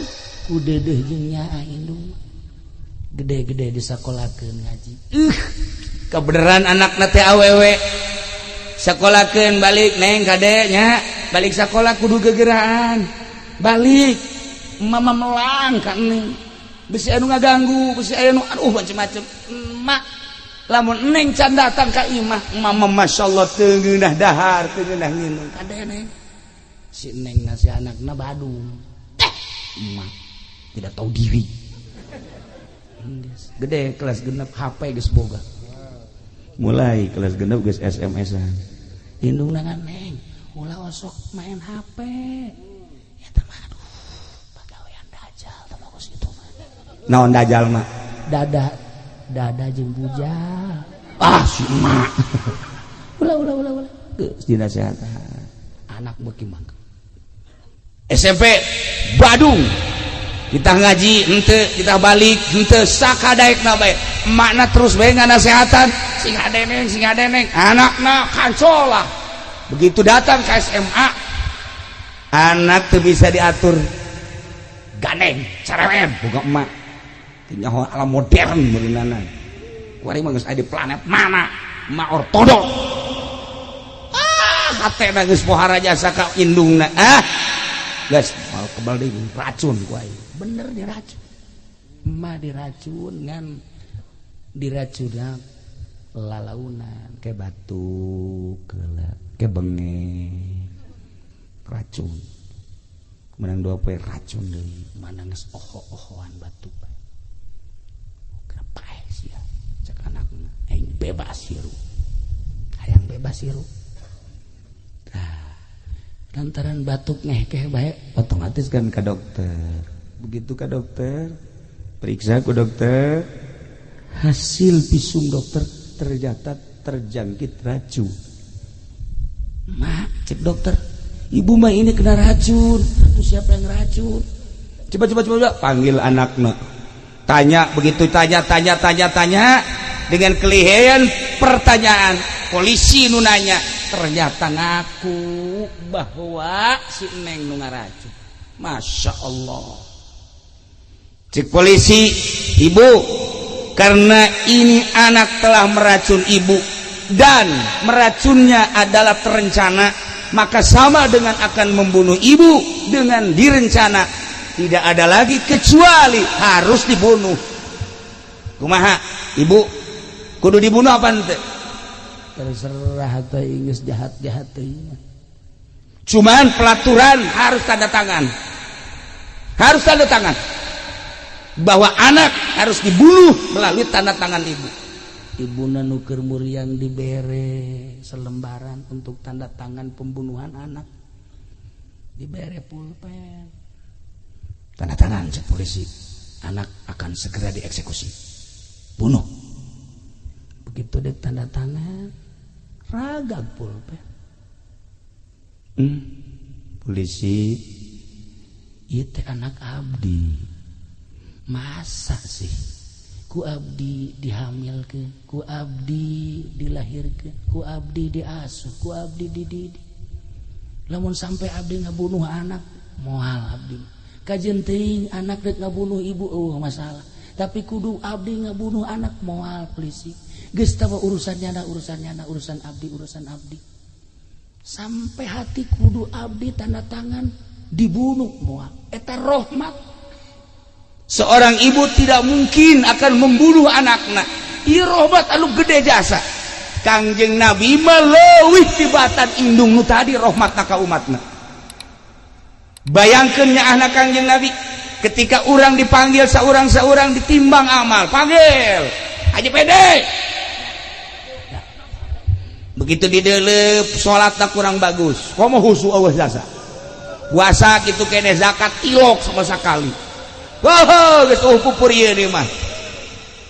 ku deudeuh jeung nyaah indung gede-gede disakolakeun ngaji. Kebeneran anakna teh awewe sakolakeun balik neng kade nya balik sakola kudu gegeraan balik mama melang ka neng besi anu ngaganggu besi anu aduh macem-macem emak lamun neng can datang ka imah mama masyaallah teu ngeunah dahar teu ngeunah nginum kade neng si neng nasi anakna badung teh emak tidak tahu diri. Gede kelas genep HP geus boga mulai kelas genep geus SMS-an indungna neng ulah osok main HP eta mah aduh pagawean dajal teh mah kos kitu mah naon dajal mah dada dada jeung bujal ah si emak ulah ulah ulah ulah geus dinasehatan anak beuki mangke SMP Badung kita ngaji henteu kita balik henteu sakadaekna bae emakna terus bae nganasehatan sing hadeneng anakna kancolah begitu datang ke SMA anak teu bisa diatur gandeng cerewet boga emak teu nyaho alam modern meureunana kuari mah geus aya di planet mana emak ortodok ah hatena geus pohara jasa ka indungna ah geus mal kebal deui racun ku aing bener diracun emak diracun ngan diracunna lalaunan ke batuk ke bengek racun menang dua poe racun deui mana geus oho-ohoan batuk kenapa sia cek anakna aing bebas hirup hayang bebas hirup tah lantaran batuk ngehkeh bae otomatis kan ke dokter begitu ke dokter periksa ke dokter hasil visum dokter ternyata terjangkit racun. Mak cek dokter ibu mah ini kena racun. Itu siapa yang racun? Coba coba coba panggil anaknya tanya begitu tanya tanya tanya tanya dengan kelihayan pertanyaan polisi nu nanya ternyata ngaku bahwa si neng nu ngaracun. Masya Allah. Cek polisi, ibu, karena ini anak telah meracun ibu dan meracunnya adalah terencana, maka sama dengan akan membunuh ibu dengan direncana. Tidak ada lagi kecuali harus dibunuh. Kumaha, ibu? Kudu dibunuh apa ente? Terserah atau inggris jahat-jahat. Cuman pelaturan harus tanda tangan. Harus tanda tangan. Bahwa anak harus dibunuh melalui tanda tangan ibu. Ibuna nuker muriang dibere selembaran untuk tanda tangan pembunuhan anak. Dibere pulpen. Tanda tangan cek polisi. Anak akan segera dieksekusi. Bunuh. Begitu dek tanda tangan, ragag pulpen. Polisi, itu anak abdi. Masa sih ku abdi dihamilkeun, ku abdi dilahirkeun, ku abdi diasuh, ku abdi dididik. Lamun sampai abdi ngabunuh anak, moal abdi. Kajeun teuing anak rek ngabunuh ibu eueuh masalah. Tapi kudu abdi ngabunuh anak moal polisi. Geus tawa urusannya na urusannya na urusan abdi urusan abdi. Sampai hati kudu abdi tanda tangan dibunuh moal. Eta rahmat. Seorang ibu tidak mungkin akan membunuh anaknya. Ieu rahmat anu gede jasa. Kangjeng Nabi mah leuwih tibatan indung nu tadi rahmatna ka umatna. Bayangkeun nyaahna Kangjeng Nabi ketika urang dipanggil saurang-saurang ditimbang amal, panggil Haji Pede. Begitu didelep salatna kurang bagus, komo husu eueuh jasa. Puasa kitu kene zakat tilok sama sakali. Wah, geus eueuh pupur ieu nih mah.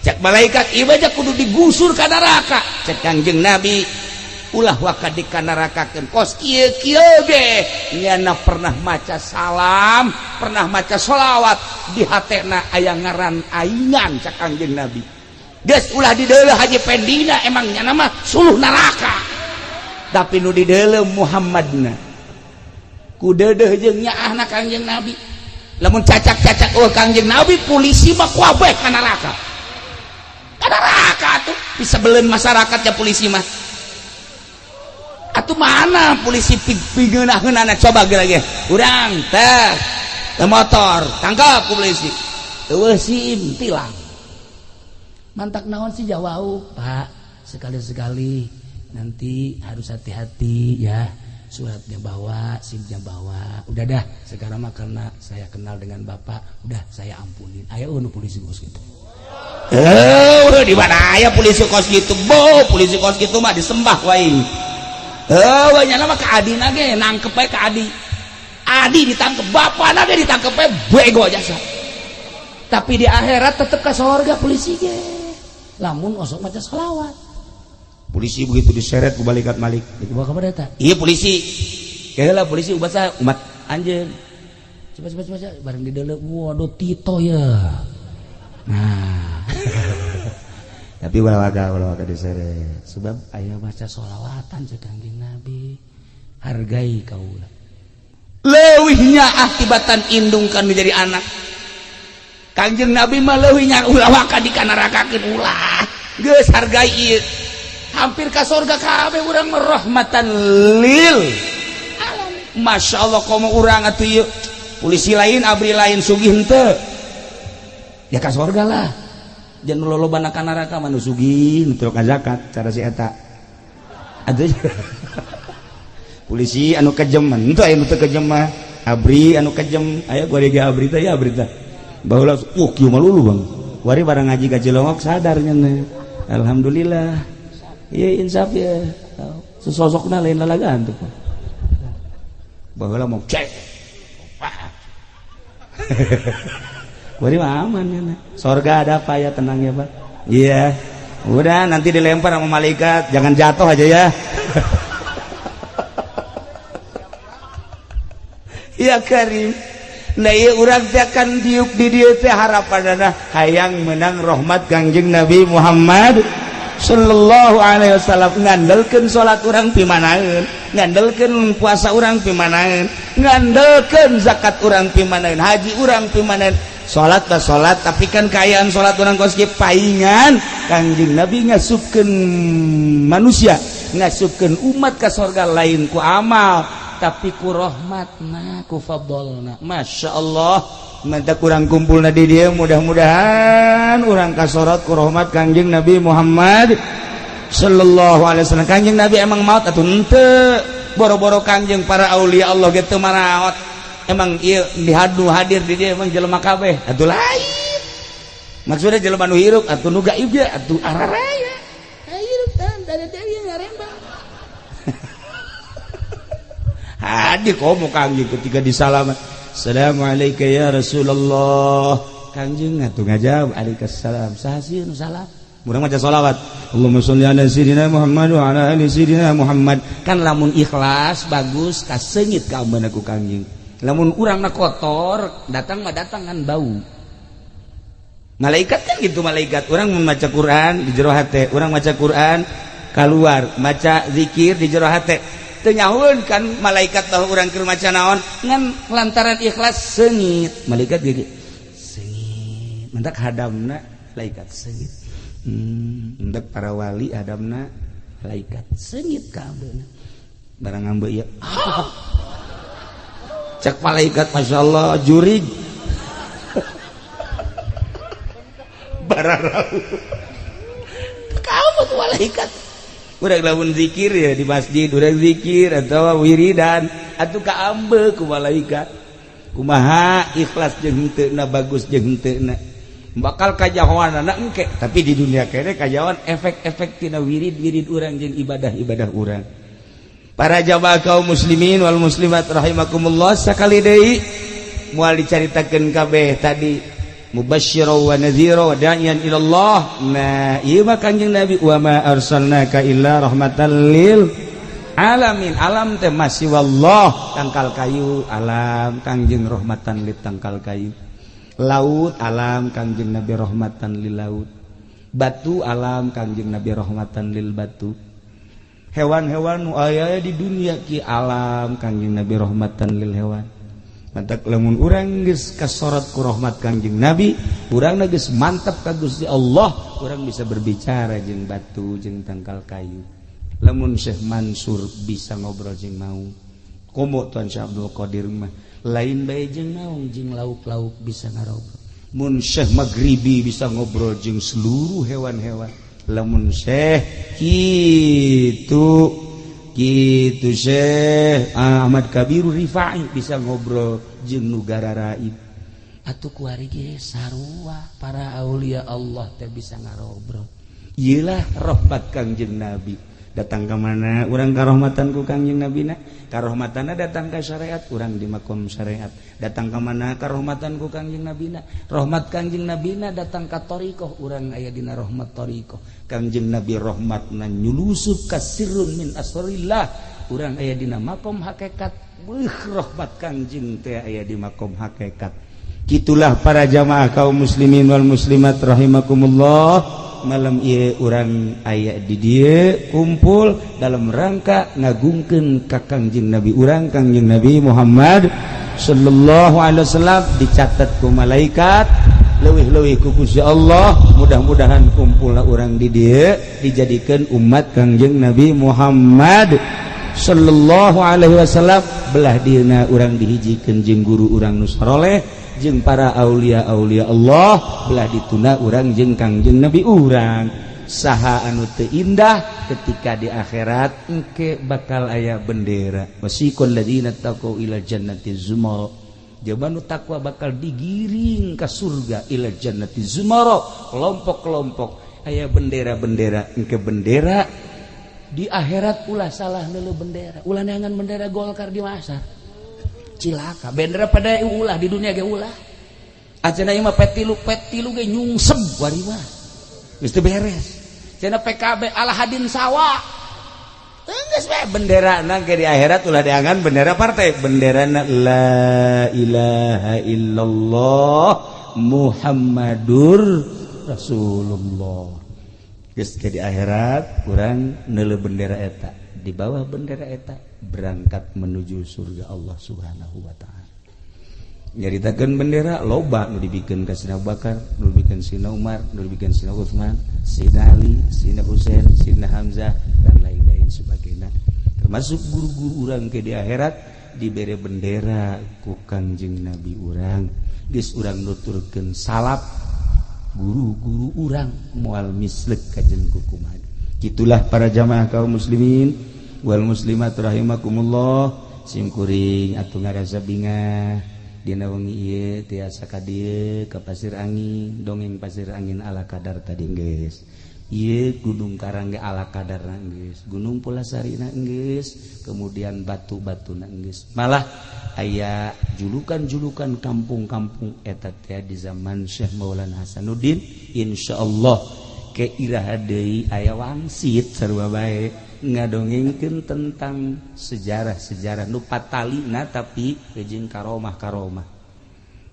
Cek malaikat ieu aja kudu digusur ka neraka. Cek Kangjeng Nabi ulah waka dikanarakakeun kos kieu kieu ge nyana pernah maca salam, pernah maca sholawat di hatena aya ngaran aingan cek Kangjeng Nabi. Geus ulah dideuleuh Haji Pendina emang nyana mah suluh neraka. Tapi nu dideuleuh Muhammadna. Ku deudeuh jeung nyaahna Kangjeng Nabi. Lamun cacak-cacak eueuh Kangjeng Nabi polisi mah kabeh ka neraka. Ka neraka atuh disebeleun masyarakatnya polisi mah. Atuh mana polisi pigeunah-geunahna coba geura ge. Urang teh motor tangkap ku polisi. Eueuh SIM tilang. Mantak naon sih jawau, Pak. Sekali-sekali nanti harus hati-hati ya. Suratnya bawa, SIM-nya bawa. Udah dah, sekarang mah karena saya kenal dengan Bapak, udah saya ampunin. Ayo nu polisi kos gitu. Di mana aya polisi kos gitu? Bo, polisi kos gitu mah disembah wae. Nyana mah ka adina ge nangkep bae ka adi. Adi ditangkep, bapana ge ditangkep bae bego jasa. Tapi di akhirat tetep ka sorga polisi ge. Lamun osok maca selawat. Polisi begitu diseret ku malaikat Malik. Dibawa ka mana eta? Iya polisi. Keheula polisi ubat saha umat anjeun. Coba coba coba bareng di deuleu waduh Tito ya. Nah. Tapi ulah waka diseret. Sebab aya maca sholawatan cek Kangjeng Nabi. Hargai kaula. Leuwih nyaah tibatan indung kan menjadi anak. Kangjeng Nabi mah leuwih nyaah ulah waka dikanarakakeun ulah. Geus hargai ieu. Hampir ka sorga kabeh urang mah rahmatan lil alamin. Masya Allah komo urang atuh ieu. Polisi lain abri lain sugih henteu. Ya ka sorga lah. Jangan lolobana ka neraka mah nu sugih nu teu zakat cara si eta. Atuh Polisi anu kejem henteu aya nu teu kejem mah. Abri anu kejem aya gua ge abri teh ya abri teh. Baheula kieu mah lulu Bang. Wari barang ngaji ka Cilongok sadar nya. Alhamdulillah. Iya insaf ya. Sesosokna lain lalagaan tuh. Baheula mau cek. Wari mah aman ya. Sorga ada apa ya, tenang ya Pak. Iya. Udah nanti dilempar sama malaikat, jangan jatuh aja ya. Ya Karim. Nah ieu urang teh akan diuk di dieu teh harapanana hayang menang rahmat Kangjeng Nabi Muhammad. Sallallahu Alaihi Wasallam. Ngandelkeun salat urang pimanaeun, ngandelkeun puasa urang pimanaeun, ngandelkeun zakat urang pimanaeun, haji urang pimanaeun. Salat bah salat, tapi kan kaayaan salat urang kos kieu paingan Kangjeng Nabi ngasupkeun manusia, ngasupkeun umat ka sorga lain ku amal, tapi ku rahmatna, ku fadlna. Masya Allah, mantap kurang kumpul di dia. Mudah-mudahan urang kasorot ku rahmat Kangjeng Nabi Muhammad Sallallahu Alaihi Wasallam. Kangjeng Nabi emang maut atau ente? Boro-boro Kangjeng, para aulia Allah gitu maraot. Emang iya dihadu hadir di dia emang jelema kabeh atuh? Lain, maksudnya jelema nu hirup atuh, nu gaib ge atuh araraya hirup kan dari dia ngarembang hadir. Komo Kangjeng ketika disalaman, "Assalamualaikum ya Rasulullah." Kangjeng atuh ngajawab, "Waalaikumsalam. Saha sih nu salam?" Urang maca sholawat, "Allahumma sholli ala sayyidina Muhammad wa ala ali sayyidina Muhammad." Kan lamun ikhlas bagus, kaseungit ka ku Kangjeng. Lamun urangna kotor, datang mah datang kan bau. Malaikat kan gitu, malaikat urang membaca Quran di jero hate, urang maca Quran keluar, maca zikir di jero hate, teu nyahueun kan malaikat bahwa urang keur maca naon. Ngan lantaran ikhlas, seungit malaikat gitu, seungit. Mentak hadamna malaikat seungit. Mentak para wali hadamna malaikat seungit kabeh. Barang ngambe ieu, cek malaikat, "Masya Allah, jurig bararau kamu tuh." Malaikat udah lamun zikir ya di masjid, udah zikir atau wiridan atau kaambe ku malaikat. Kumaha ikhlas jeung henteu, bagus jeung henteu, bakal kajahoan anak engke. Tapi di dunia kene kajahoan efek-efek tina wirid-wirid urang jeung ibadah-ibadah urang. Para jamaah kaum muslimin wal muslimat rahimakumullah, sakali deui moal dicaritakeun kabeh tadi, mubasysyira wa nadhira wa da'iyan ila Allah. Nah, ieu mah Kanjeng Nabi, wa ma arsalnaka illa rahmatan lil alamin. Alam teh masih wallah, tangkal kayu alam, Kangjeng rahmatan lil tangkal kayu. Laut alam, Kangjeng Nabi rahmatan lil laut. Batu alam, Kangjeng Nabi rahmatan lil batu. Hewan-hewan nu aya di dunia ki alam, Kangjeng Nabi rahmatan lil hewan. Mantak lamun urang geus kasorot ku rahmat Kangjeng Nabi, urang geus mantap ka Gusti Allah, urang bisa berbicara jeung batu, jeung tangkal kayu. Lamun Syekh Mansur bisa ngobrol jeung maung, komo Tuan Syekh Abdul Qadir mah lain bae jeung maung, jeung lauk-lauk bisa ngarobrol. Mun Syekh Maghribi bisa ngobrol jeung seluruh hewan-hewan. Lamun Syekh kitu gitu, Syekh Ahmad Kabiru Rifai bisa ngobrol jeung nu gararaib. Atuh kuari ge sarua, para aulia Allah teh bisa ngarobrol. Iyalah rahmat Kangjeng Nabi. Datang ke mana urang karahmatan ku Kangjeng Nabi na? Karahmatana datang ke syariat, urang di makom syariat. Datang ke mana karahmatan ku Kangjeng Nabi na? Rahmat Kangjeng Nabi na datang ka thariqah, urang aya dina rahmat thariqah. Kangjeng Nabi rahmatna nyulusup ka sirrun min asrillah, urang aya dina makom hakikat. Beuh, rahmat Kangjeng teh aya di makom hakikat. Gitulah para jamaah kaum muslimin wal muslimat rahimakumullah. Malam ieu urang aya di dieu kumpul dalam rangka ngagungkeun ka Kangjeng Nabi urang, Kangjeng Nabi Muhammad sallallahu alaihi wasallam. Dicatat ku malaikat, leuwih-leuwih ku Gusti Allah. Mudah-mudahan kumpulna urang di dieu dijadikeun umat Kangjeng Nabi Muhammad sallallahu alaihi wasallam. Belah dieuna urang dihijikeun jeung guru urang nu saroleh, jeung para aulia-aulia Allah. Belah dituna urang jeung Kangjeng Nabi urang. Saha anu teu indah ketika di akhirat engke bakal aya bendera, wasiqal ladzina taqau ila jannati zumar. Jaman nu takwa bakal digiring ka surga, ila jannati zumar, kelompok-kelompok, aya bendera-bendera. Engke bendera di akhirat, ulah salah neuleuh bendera, ulah neangan bendera Golkar di pasar, cilaka. Bendera pada ulah di dunia ge ulah. Acana ieu mah P3, P3 ge nyungsep wari mah geus teu beres. Cenah PKB ala hadin sawa. Geus we bendera na ge di akhirat ulah diangan bendera partai, bendera la ilaha illallah Muhammadur Rasulullah. Geus ke di akhirat urang neuleuh bendera eta, di bawah bendera eta berangkat menuju surga Allah Subhanahu wa taala. Nyaritakeun bendera loba nu dibikeun ka Sina Abu Bakar, nu dibikeun Sina Umar, nu dibikeun Sina Utsman, Sina Ali, Sina Husain, Sina Hamzah dan lain-lain sebagainya. Termasuk guru-guru urang ke di akhirat dibere bendera ku Kangjeng Nabi urang. Geus urang nuturkeun salap guru-guru urang moal mislek kajen kukumaha. Gitulah para jamaah kaum muslimin wal muslimat rahimakumullah. Sim kuring atuh ngarasa bingah dina wengi ieu tiasa ka dieu ka Pasir Angin, dongeng Pasir Angin ala kadar tadi geus. Ieu Gunung Karang ge ala kadarna geus, Gunung Pulasarina geus, kemudian batu-batuna geus. Malah aya julukan-julukan kampung-kampung eta teh di zaman Syekh Maulana Hasanuddin. Insyaallah ke iraha deui aya wangsit sarua bae ngadongengkeun tentang sejarah-sejarah nu patalina tapi jeung karomah-karomah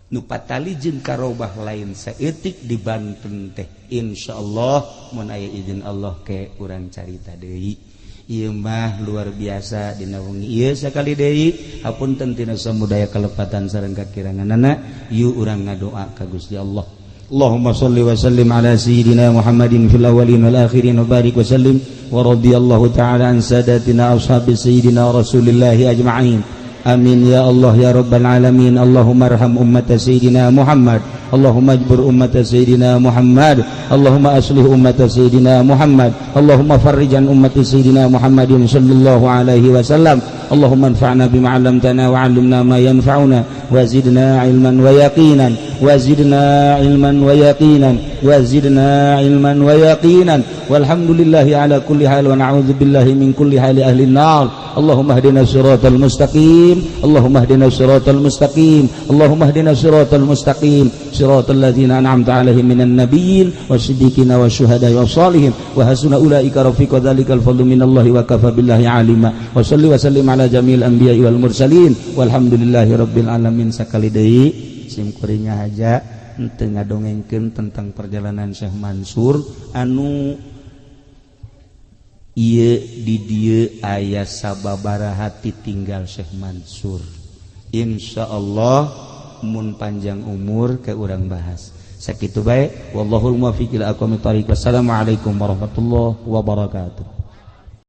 nu patali jeung karomah lain saeutik di Banten teh. Insyaallah mun aya izin Allah ke urang carita deui. Ieu mah luar biasa dina wengi ieu sakali deui hapunten tina samudaya kalepatan sareng kakiranganana. Yuk urang ngadoa ka Gusti Allah. Allahumma salli wa sallim ala sayyidina Muhammadin fil awwalin wal akhirin wa barik wa sallim wa radiyallahu ta'ala an sadatina ashabi sayyidina Rasulillahi ajma'in. Amin ya Allah ya rabbal alamin. Allahumma arham ummata sayyidina Muhammad. Allahumma ajbur ummata sayyidina Muhammad. Allahumma aslih ummata sayyidina Muhammad. Allahumma farrijan ummati sayyidina Muhammadin sallallahu alaihi wasallam. Allahumma anfa'na bima 'allamtana wa 'allimna ma yanfa'una wa zidna 'ilman wa yaqinan wa zidna 'ilman wa yaqinan wa zidna 'ilman wa yaqinan. Walhamdulillahi ala kulli hal wa na'udzu billahi min kulli hali ahli an-nar. Allahumma hdina siratal mustaqim. Allahumma hdina siratal mustaqim. Allahumma hdina siratal mustaqim. Siratal ladzina an'amta 'alaihim minan nabiyyin wasiddiqina wasyuhada'i wassalihin wa hasuna ulaika rafiqa. Dzalikal fadlu minallahi wa kafa billahi alima. Wa salli wa sallim ala jamil anbiya'i wal mursalin walhamdulillahi rabbil alamin. Sakali deui sim kuring aja henteu ngadongengkeun tentang perjalanan Syekh Mansur anu ieu di dieu aya sababaraha tinggal Syekh Mansur. Insyaallah mun panjang umur ke urang bahas. Sakitu bae, wallahul muwaffiq ila aqwamit thariq. Wassalamualaikum warahmatullahi wabarakatuh.